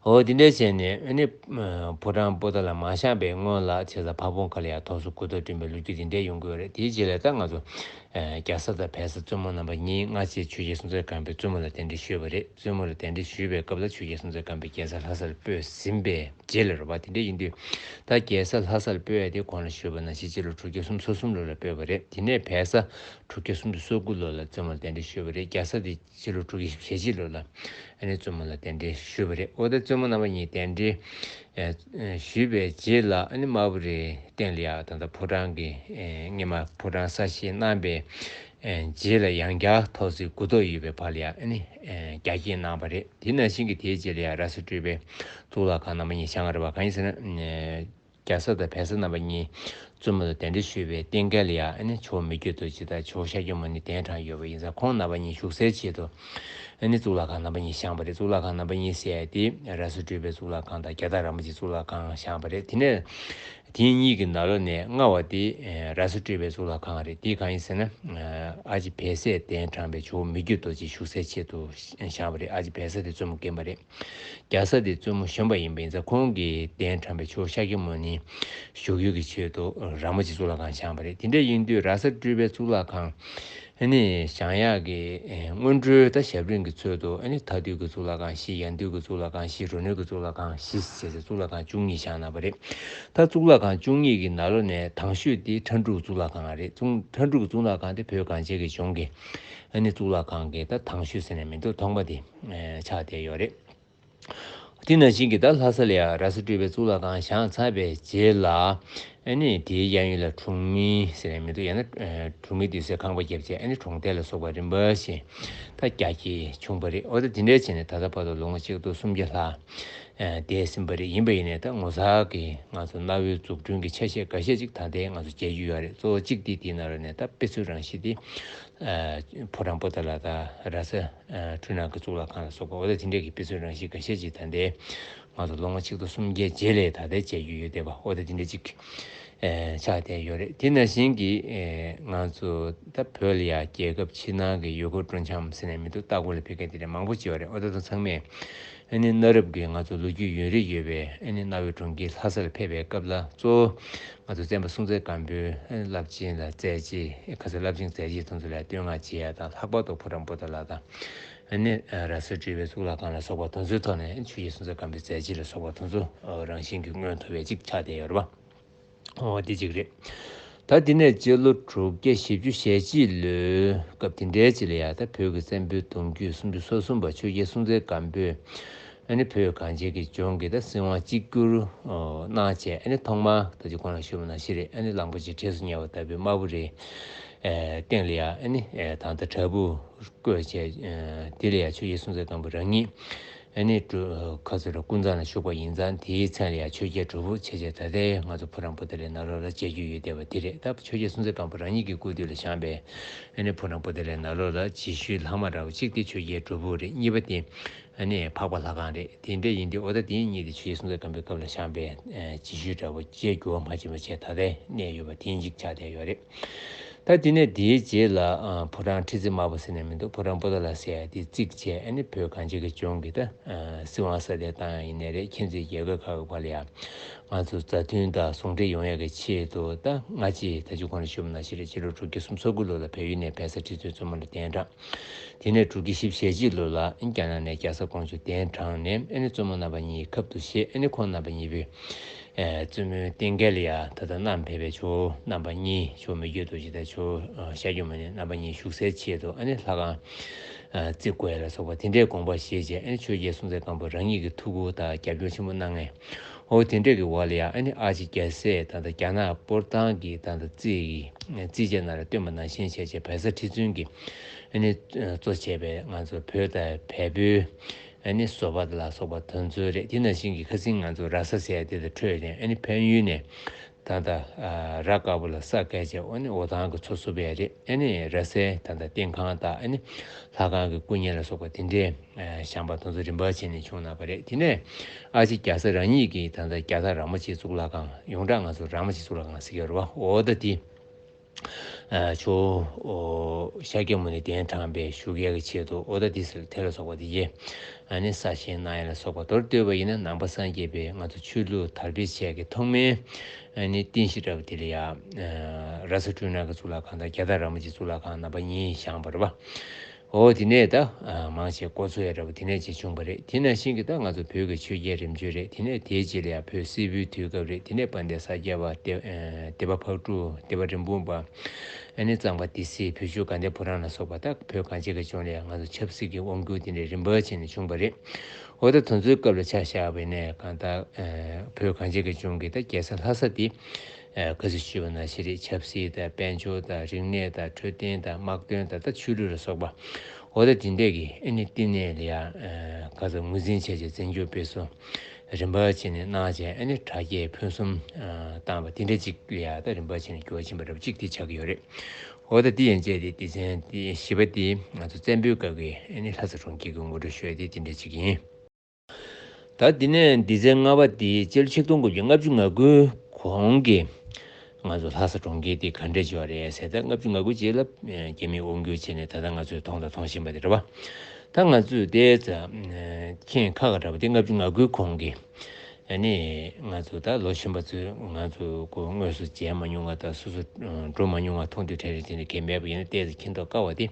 འོ་དེ་འདྲ་བྱས་ནས་ཨ་ནི་ཕོ་བྲང་པོ་ཏཱ་ལ་མ་བཞེངས་པའི་སྔོན་ལ་བྱས་ཙང་ཕ་བོང་ཁ་ལ་ཡང་ཐོག་སོ་དགུ་ཐོག་བསྐྲུན་པའི་ལོ་རྒྱུས་དེ་འདྲ་ཡོང་གི་ཡོད་རེད། དེའི་རྗེས་ལ་ད་ང་ཚོ་རྒྱ་བཟའ་དང་བལ་བཟའ་བཙུན་མོ་རྣམ་པ་གཉིས་སྔ་ཕྱིར་ཆོས་རྒྱལ་སྲོང་བཙན་སྒམ་པོའི་བཙུན་མོ་ལ་གདན་འདྲེན་ཞུས་པ་རེད། བཙུན་མོ་ལ་གདན་འདྲེན་ཞུས་པའི་སྐབས་ལ་ཆོས་རྒྱལ་སྲོང་བཙན་སྒམ་པོས་རྒྱལ་ས་ལྷ་སར་སྤོས་ཟིན་པའི་རྗེས་ལ་རེད་བ། དེ་འདྲ་ཡིན་དུས་ད་རྒྱལ་ས་ལྷ་སར་སྤོས་ཡ་དེ་གོང་ལ་ཞུས་པ་ནང་བཞིན་སྤྱི་ལོ་དྲུག་བརྒྱ་སུམ་ཅུ་སོ་གསུམ་ལོ་ལ་སྤོས་པ་རེད། དེ་ནས་བལ་བཟའ་དྲུག་བརྒྱ་སུམ་ཅུ་སོ་དགུ་ལོ་ལ་བཙུན་མོ་ལ་གདན་འདྲེན་ཞུས་པ་རེད། རྒྱ་བཟའ་དེ་སྤྱི་ལོ་དྲུག་བརྒྱ་བཞི་བཅུ་ཞེ་གཅིག་ལོ་ལ་ཨ་ནི་བཙུན་མོ་ལ་གདན་འདྲེན་ཞུས་པ་རེད། འོ་ད་བཙུན་མོ་རྣམ་པ་གཉིས་གདན་འདྲེན་ཨ་ཞུས་པའི་རྗེས་ལ། ཨ་ནི་དམར་པོ་རིའི་སྟེང་ལ་ཡ་ད་ལྟ་ཕོ་བྲང་གི་ཨ་སྔོན་མ་ཕོ་བྲང་གསར་བཞེངས་གནང་པའི་ཨ་རྗེས་ལ་ཡང་བསྐྱར་ཐོག་སོ་དགུ་ཐོག་ཡོད་པའི་བར་ལ་ཡ་ཨ་ནི་ཨ་རྒྱ་སྐྱེད་གནང་བ་རེད། དེ་ནང་བཞིན་གྱི་དེའི་རྗེས་ལ་ཡ་ར་སུ་སྤྲུལ་པའི་གཙུག་ལག་ཁང་རྣམ་པ་གཉིས་བཞེངས་པ་རེད་བ། གང་ཡིན་ཟེར་ན། རྒྱ་བཟའ་དང་བལ་བཟའ་རྣམ་པ་གཉིས་བཙུན་མོ་ལ་གདན་འདྲེན་ཞུས་པའི་རྟེན་སྐལ་ལ་ཡ་ཨ་ནི་ཇོ་བོ་མི་བསྐྱོད་རྡོ་རྗེ་དང་ཇོ་བོ་ཤཱཀྱ་མུ་ནི་གདན་དྲངས་ཡོད་པ་ཡིན་ཙང་། ཁོང་རྣམ་པ་གཉིས་བཞུགས་སའི་ཆེད་དུ་ཨ་ནི་གཙུག་ལག་ཁང་རྣམ་པ་གཉིས་བཞེངས་པ་རེད། གཙུག་ལག་ཁང་རྣམ་པ་གཉིས་ཟེར་ཡ་དེ་ར་སུ་སྤྲུལ་པའི་གཙུག་ལག་ཁང་དང་རྒྱ་སྟག་ར་མོ་ཆེའི་གཙུག་ལག་ཁང་བཞེངས་པ་རེད། དེ་ནས་དེ་གཉིས་ཀྱི་ནང་ལོགས་ནས་སྔ་བ་དེ་ར་སུ་སྤྲུལ་པའི་གཙུག་ལག་ཁང་རེད། དེ་གང་ཡིན་ཟེར་ན། ཨ་ཅེ་བལ་བཟས་གདན་དྲངས་པའི་ཇོ་བོ་མི་བསྐྱོད་རྡོ་རྗེ་བཞུགས་སའི་ཆེད་དུ་བཞེངས་པ་རེད། ཨ་ཅེ་བལ་བཟའ་དེ་བཙུན་མོ་རྒན་པ་རེད། རྒྱ་བཟའ་དེ་བཙུན་མོ་གཞོན་པ་ཡིན་པ་ཡིན་ཙང་། ཁོང་གིས་གདན་དྲངས་པའི་ཇོ་བོ་ཤཱཀྱ་མུ་ནི་བཞུགས་ཡུལ་གྱི་ཆེད་དུ་ར་མོ་ཆེའི་གཙུག་ལག་ཁང་བཞེངས་པ་རེད། དེ་འདྲ་ཡིན་དུས་ར་སུ་སྤྲུལ་པའི་གཙུག་ལག་ཁང་ཨ་ནི་བཞེངས་ཡག་གི་ཨེ་སྔོན་འགྲོའི་ད་ཞབས་རིམ་གྱི་ཚུལ་དུ། ཨ་ནི་མཐའ་འདུལ་གྱི་གཙུག་ལག་ཁང་བཞི། ཡང་འདུལ་གྱི་གཙུག་ལག་ཁང་བཞི། རོ་སྣོད་ཀྱི་གཙུག་ལག་ཁང་བཞི་ཟེར་ཏེ་གཙུག་ལག་ཁང་བཅུ་གཉིས་བཞེངས་གནང་བ་རེད། ད་གཙུག་ལག་ཁང་བཅུ་གཉིས་ཀྱི་ནང་ལོགས་ནས་དང་ཤོས་དེ་ཁྲ་འབྲུག་གཙུག་ལག་ཁང་རེད། གཙུག་ཁྲ་འབྲུག་གཙུག་ལག་ཁང་དེ་བོད་གངས་ཅན་གྱི་ལྗོངས་ཀྱི་ཨ་ནི་གཙུག་ལག་ཁང་གི་ད་དང་ཤོས་ཟེར་ནས་མི་འདུག་ཐོག་མ་དེ་ཨེ་ཆགས་བསྡད་ཡོད་རེད། དེ་ནང་བཞིན་གྱི་ད་ལྷ་ས་ལ་ཡང་ར་སུ་སྤྲུལ་པའི་གཙུག་ལག་ཁང་བཞེངས་ཚར་བའི་རྗེས་ལ། ཨ་ནི་དེའི་གཡས་གཡོན་ལ་གྲོང་མི་ཟེར་ནས་མི་འདུག་ཡང་ན་ཨ་གྲོང་མི་དེ་ཚོས་ཁང་པ་བརྒྱབ་བྱས། ཨ་ནི་གྲོང་རྡལ་ལ་སོགས་པ་རིམ་པ་བཞིན་ད་རྒྱ་སྐྱེད་བྱུང་བ་རེད། འོ་ད་དེ་འདྲ་བྱས་ནས་ད་ལྟ་བར་དུ་ལོ་ངོ་གཅིག་སྟོང་སུམ་བརྒྱ་ལྷག་ཨ་འདས་ཟིན་པ་རེད། ཡིན་པ་ཡིན་ནའི་ད་ངོ་མཚར་གྱི་ང་ཚོ་གནའ་བོའི་འཛུགས་སྐྲུན་གྱི་ཆ་ཤས་འགའ་ཤས་ཅིག་ད་ལྟའི་ང་ཚོ་མཇལ་རྒྱུ་ཡོད་རེད། གཙོ་བོ་གཅིག་དེ་དེའི་ནང་ལོགས་ནས་ད་དཔེ་མཚོན་རང་བཞིན་དེ་ཨ་ཕོ་བྲང་པོ་ཏཱ་ལ་དང་ར་ས་ཨ་འཕྲུལ་སྣང་གི་གཙུག་ལག་ཁང་ལ་སོགས་པ། འོ་ད་དེ་འདྲས་ཀྱི་དཔེ་མཚོན་རང་བཞིན་འགའ་ཤས་ཅིག་ད་ལྟའི་ང་ཚོ་ལོ་ངོ་ཆིག་སྟོང་སུམ་བརྒྱའི་རྗེས་ལ་ད་ལྟའི་མཇལ་རྒྱུ་ཡོད་བསྡད་པ། འོ་ད་དེ་འདྲས་ཅིག་ཨེ་ཆགས་བསྡད་ཡོད་རེད། དེ་ནང་བཞིན་གྱི་ཨེ་ང་ཚོ་ད་བོད་ལ་ཡ་རྒྱལ་ཁབ་ཕྱི་ནང་གི་ཡུལ་སྐོར་སྤྲོ་འཆམ་ཟེར་ནས་མི་འདུག་ལྟ་སྐོར་ལ་ཕེབས་མཁན་དེ་འདྲ་མང་པོ་ཅིག་ཡོད་རེད། འོ་ད་དུང་ཚང་མས་ཨ་ནི་གནའ་རབས་ཀྱི་ང་ཚོ་ལོ་རྒྱུས་ཡུན་རིང་ཡོད་པའི་ཨ་ནི་གནའ་བོའི་གྲོང་ཁྱེར་ལྷ་སར་ཕེབས་པའི་སྐབས་ལ། གཙོ་བོ་ང་ཚོ་བཙན་པོ་སྲོང་བཙན་སྒམ་པོའི་ཨ་ནི་རླབས་ཆེན་དང་མཛད་རྗེས། ཁ་སང་རླབས་ཆེན་མཛད་རྗེས་དེ་ཚོ་ལ་བསྟོད་བསྔགས་བྱེད་ཡ་དང་། ལྷག་པར་དུ་ཕོ་བྲང་པོ་ཏཱ་ལ་དང་ཨ་ནི་ར་སུ་སྤྲུལ་པའི་གཙུག་ལག་ཁང་ལ་སོགས་པ་དེ་ཚོའི་ཐོག་ནས་ཆོས་རྒྱལ་སྲོང་བཙན་སྒམ་པོའི་མཛད་རྗེས་ལ་སོགས་པ་དེ་ཚོ་རང་བཞིན་གྱིས་མངོན་ཐུབ་པའི་ཅིག་ཆགས་བསྡད་ཡོད་རེད་པ། འོ་དེ་གཅིག་རེད། ད་དེ་ནས་སྤྱི་ལོ་དྲུག་བརྒྱ་བཞི་བཅུ་ཞེ་གཅིག་ལོའི་སྐབས་དེ་འདྲའི་ཅིག་ལ་ཡ་ད་བོད་ཀྱི་བཙན་པོའི་གདུང་རྒྱུད་སུམ་ཅུ་སོ་གསུམ་པ་ཆོས་རྒྱལ་སྲོང་བཙན་སྒམ་པོས་ཨ་ནི་བོད་གངས་ཅན་གྱི་ལྗོངས་ཀྱི་ད་སྲིད་དབང་གཅིག་གྱུར་གནང་བྱས། ཨ་ནི་ཐོག་མར་ད་ཅི་གོང་ལ་ཞུས་པ་ནང་བཞིན་རེད། ཨ་ནི་གླང་པོ་ཆེ་གྲས་སུ་ཉེ་བ་ལྟ་བུའི་དམར་པོ་རིའི་སྟེང་ལ་ཡ་ཨ་ནི་ད་ལྟ་བྲག་ཕུག་བརྐོས་བྱས། དེ་ལ་ཡ་ཆོས་རྒྱལ་སྲོང་བཙན་སྒམ་པོ་རང་ཉིད་ཨ་ནི་གྲུ་ཁ་ཚུར་ཀུན་བཟང་ལ་བཞུགས་པ་ཡིན་ཙང་། དེའི་མཚན་ལ་ཡ་ཆོས་རྒྱལ་སྒྲུབ་ཕུག་བྱས་བྱས་ད་ལྟའི་ང་ཚོ་ཕོ་བྲང་པོ་ཏཱ་ལའི་ནང་ལོགས་ལ་མཇལ་རྒྱུ་ཡོད་བསྡད་པ་དེ་རེད། ད་ཆོས་རྒྱལ་སྲོང་བཙན་སྒམ་པོ་རང་ཉིད་ཀྱི་སྐུ་དུས་ལ་བཞེངས་པའི་ཨ་ནི་ཕོ་བྲང་པོ་ཏཱ་ལའི་ནང་ལོགས་ལ་རྗེས་ཤུལ་ལྷག་མ་འདྲ་བོ་གཅིག་དེ་ཆོས་རྒྱལ་སྒྲུབ་ཕུག་རེད། གཉིས་པ་དེ་ཨ་ནི་འཕགས་པ་ལྷ་ཁང་རེད། དེ་འདྲ་ཡིན་དུས་འོ་ད་དེ་གཉིས་དེ་ཆོས་རྒྱལ་སྲོང་བཙན་སྒམ་པོའི་སྐབས་ལ་བཞེངས་པའི་ཨ་རྗེས་ཤུལ་འདྲ་བོ་བཅས་འགྱུར་བ་མ་ཕྱིན་པ་བྱས་ད་ལྟའི་གནས་ཡོད་པ་དེ་གཅིག་ཆགས་བསྡད་ཡོད་རེད། ད་དེ་ནས་དེའི་རྗེས་ལ་ཨ་ཕོ་བྲང་ཁྲི་བརྩེགས་དམར་པོ་ཟེར་ནས་མི་འདུག་ཕོ་བྲང་པོ་ཏཱ་ལ་ཟེར་ཡ་དེ་བརྩིགས་བྱས། ཨ་ནི་བོད་གངས་ཅན་གྱི་ལྗོངས་ཀྱི་ད་ཨ་སྲིད་དབང་སྲ་བརྟན་བཏང་ཡ་ཡིན་ནའི་རེད། མཁྱེན་བརྩེ་རྒྱལ་ཁབ་ཁག་གི་བར་ལ་ཡ་ང་ཚོ་མཛའ་མཐུན་དང་ཟུང་འབྲེལ་ཡོང་ཡ་གི་ཆེད་དུ། ད་སྔ་ཕྱི་ད་ཅི་གོང་ལ་ཞུས་པ་ནང་བཞིན་རེད། སྤྱི་ལོ་དྲུག་བརྒྱ་སུམ་ཅུ་སོ་དགུ་ལོ་ལ་བལ་ཡུལ་ནས་བལ་བཟའ་ཁྲི་བཙུན་བཙུན་མོ་ལ་གདན་དྲངས། དེ་ནས་དྲུག་བརྒྱ་བཞི་བཅུ་ཞེ་གཅིག་ལོ་ལ་རྒྱ་ནག་ནས་རྒྱ་བཟའ་ཀོང་ཇོ་གདན་དྲངས་ནས། ཨ་ནི་བཙུན་མོ་རྣམ་པ་གཉིས་ཁབ་ཏུ་བཞེས། ཨ་ནི་ཁོང་རྣམ་པ་གཉིས་པོས་ ཨེ་བཙུན་མོའི་རྟེན་སྐལ་ལ་ཡ་ད་ལྟ་མནའམ་ཕེབས་པའི་ཇོ་བོ་རྣམ་པ་གཉིས། ཇོ་བོ་མི་བསྐྱོད་རྡོ་རྗེ་དང་ཇོ་བོ་ཨ་ཤཱཀྱ་མུ་ནེ་རྣམ་པ་གཉིས་བཞུགས་སའི་ཆེད་དུ་ཨ་ནི་ལྷ་ཁང་ཨ་བརྩིགས་དགོས་ཡ་ལ་སོགས་པ་དེ་འདྲའི་དགོངས་པ་བཞེས་བྱས། ཨ་ནི་ཆོས་རྒྱལ་སྲོང་བཙན་སྒམ་པོ་རང་ཉིད་ཀྱི་ཐུགས་ཁུར་དང་རྒྱབ་སྐྱོར་ཆེན་པོ་གནང་མཁན། འོ་དེ་འདྲས་ཀྱི་འོག་ལ་ཡང་ཨ་ནི་ཨ་ཕྱི་རྒྱལ་སྲས་ད་ལྟ་རྒྱ་ནག་པོ་ཏི་སི་གི་ད་ལྟ་རྩིས་ཀྱི་རྩིས་ཆེན་ནང་ལ་བཏོན་པ་ནང་བཞིན་བྱས་བྱས། བལ་བཟའ་ཁྲི་བཙུན་གྱིས་ཨ་ནི་གཙོ་བྱས་པའི་ང་ཚོ་བོད་དང་བལ་པོའི་ཨ་ནི་བཟོ་པ་ལ་སོགས་པ་དེ་ཚོ་རེད། དེ་ནང་བཞིན་གྱི་ཁ་སང་ང་ཚོ་ར་ས་ཟེར་ཡ་དེ་དང་འཕྲོད་ནས་ཨ་ནི་འཕན་ཡུལ་ནས་ད་ལྟ་ཨ་ར་དཀར་པོ་ལ་ས་བཀལ་བྱས། ཨ་ནི་འོ་ཐང་གི་མཚོ་བསུབས་པ་ཡ་རེད། ཨ་ནི་ར་སའི་ད་ལྟ་བསྟན་ཁང་དང་ཨ་ནི་ལྷ་ཁང་གི་སྐུ་བརྙན་ལ་སོགས་པ་དེ་འདྲའི་ཨ་བཤམས་པ་དེ་ཚོ་རིམ་པ་བྱས་ནས་བྱུང་གནང་བ་རེད། དེ་ནས་ཨ་ཕྱི་རྒྱལ་ས་རང་ཉིད་ཀྱི་ད་ལྟ་རྒྱ་ཐག་ར་མོ་ཆེ་གཙུག་ལག་ཁང་། ཡོངས་གྲགས་ང་ཚོ་ར་མོ་ཆེ་གཙུག་ལག་ཁང་ཟེར་གྱི་ཡོད་རེད་བ། འོ་ད་དེ་ཨ་ཇོ་བོ་ཤཱཀྱ་མུ་ནེ་གདན་དྲངས་པའི་བཞུགས་ཡས་ཀྱི་ཆེད་དུ། འོ་ད་དེ་ཟེར་དེ་ལ་སོགས་པ་དེ་ཡེ་ཨ་ནི་གསར་བཞེངས་གནང་ཡ་ལ་སོགས་པ། མདོར་བསྡུས་པ་ཡིན་ན་ནང་པ་སངས་རྒྱས་པའི་ང་ཚོ་ཆོས་ལུགས་དར་སྤེལ་བྱས་ཀྱི་ཐོག་མའི་ཨ་ནི་རྟེན་གཞི་འདྲ་བོ་དེ་ལ་ཡ་ཨ་ར་ས་སྤྲུལ་སྣང་གི་གཙུག་ལག་ཁང་དང་རྒྱ་ཐག་ར་མོ་ཆེ་གཙུག་ལག་ཁང་རྣམ་པ་གཉིས་བཞེངས་པ་རེད་བ། འོ་དེ་ནས་ད་ཨ་མང་ཆེ་འགོ་ཚུགས་ཡ་འདྲ་བོ་དེ་ནས་ཅིག་བྱུང་བ་རེད། དེ་ནང་བཞིན་གྱི་ད་ང་ཚོ་བོད་ཀྱི་ཆོས་རྒྱལ་རིམ་བྱོན་རེད། དེ་ནས་དེའི་རྗེས་ལ་ཡ་བོད་སིལ་བུའི་དུས་སྐབས་རེད། དེ་ནས་དཔལ་ལྡན་ས་སྐྱ་པ་སྡེ་ཨ་སྡེ་པ་ཕག་གྲུ། སྡེ་པ་རིན་སྤུངས་པ། ཨ་ནི་གཙང་པ་སྡེ་སྲིད། བོད་ཆུ་དགའ་ལྡན་ཕོ་བྲང་ལ་སོགས་པ། ད་བོད་གངས་ཅན་གྱི་ལྗོངས་ལ་ཡ་ང་ཚོ་ཆབ་སྲིད་ཀྱི་དབང་སྒྱུར་དེ་འདྲའི་རིམ་པ་བྱས་ནས་བྱུང་བ་རེད། འོ་ད་དེ་ཚོའི་སྐབས་ལ་ཆ་བཞག་པ་ཡིན་ན་གང་ལྟར་ཨ་བོད་གངས་ཅན་གྱི་ལྗོངས་ཀྱི་ད་རྒྱལ་ས་ལྷ་ས་དེ་ཨ་ག་ཚོད་ཞུས་པ་ནང་བཞིན་རེད། ཆབ་སྲིད་དང་དཔལ་འབྱོར་དང་རིག་གནས་དང་འཕྲོད་བསྟེན་དང་དམག་དོན་དང་ད་ཆོས་ལུགས་ལ་སོགས་པ། འོ་ད་དེ་འདྲས་ཀྱི་ཨ་ནི་བསྟི་གནས་ལ་ཡ་ཨ་ག་ཚོད་ངོས་འཛིན་བྱས་བྱས་བཙན་བྱོལ་དཔེ་སྲོལ་རིམ་པ་བྱས་ནས་གནང་བྱས། ཨ་ནི་དྲ་རྒྱའི་ཕུན་སུམ་ཨ་བཏང་བ་དེ་འདྲ་ཅིག་ལ་ཡ་ད་རིམ་པ་བྱས་ནས་འགྱུར་བ་ཕྱིན་པ་འདྲ་པོ་ཅིག་དེ་ཆགས་ཀྱི་ཡོད་རེད། འོ་ད་དེ་ཡན་ཆད་དེ་སྡེ་ཚན་དེ་བཞི་པ་དེ་ང་ཚོ་བཙན་པོའི་སྐབས་ཀྱི་ཨ་ནི་ལྷ་ས་གྲོང་ཁྱེར་གྱི་ངོ་སྤྲོད་ཞུ་ཡ་དེ་དེ་འདྲ་ཅིག་ཡིན། ད་དེ་ནས་སྡེ་ཚན་ལྔ་པ་དེ་སྤྱི་ལོ་ཆིག་སྟོང་དགུ་བརྒྱ་ལྔ་བཅུ་ང་དགུ་གོང་གི་ང་ཚོ་ལྷ་ས་གྲོང་ཁྱེར་དེ་ག་འདྲ་བྱུང་བ་རེད་ཟེར། ད་ལྔ་བཅུ་ང་དགུ་རྗེས་ལ་རྒྱ་མིས་དབང་བསྒྱུར་བྱས་ནས་ད་ལྟ་ང་ཚོས་མཐོང་དང་མཐོང་བཞིན་པ་དེ་རེད་བ། ད་ང་ཚོས་དེ་ཙམ་མཁྱེན་ཁག་ཁག་འདྲ་བ་དེ་ལྔ་བཅུ་ང་དགུ་གོང་གི་ཨ་ནི་ང་ཚོ་ད་ལོ་གཞོན་པ་ཚོས་ང་ཚོ་ཁོ་དངོས་སུ་མཇལ་མ་མྱོང་བ་དང་སོ་སོ་འགྲོ་མ་མྱོང་བ་མཐོང་ཐོས་འཕྲད་རེས་དེ་འདྲ་གས་མེད་པ་ཡིན་ན་ཏོག་ཙམ་མཁྱེན་རྟོགས་དཀའ་བ་དེ།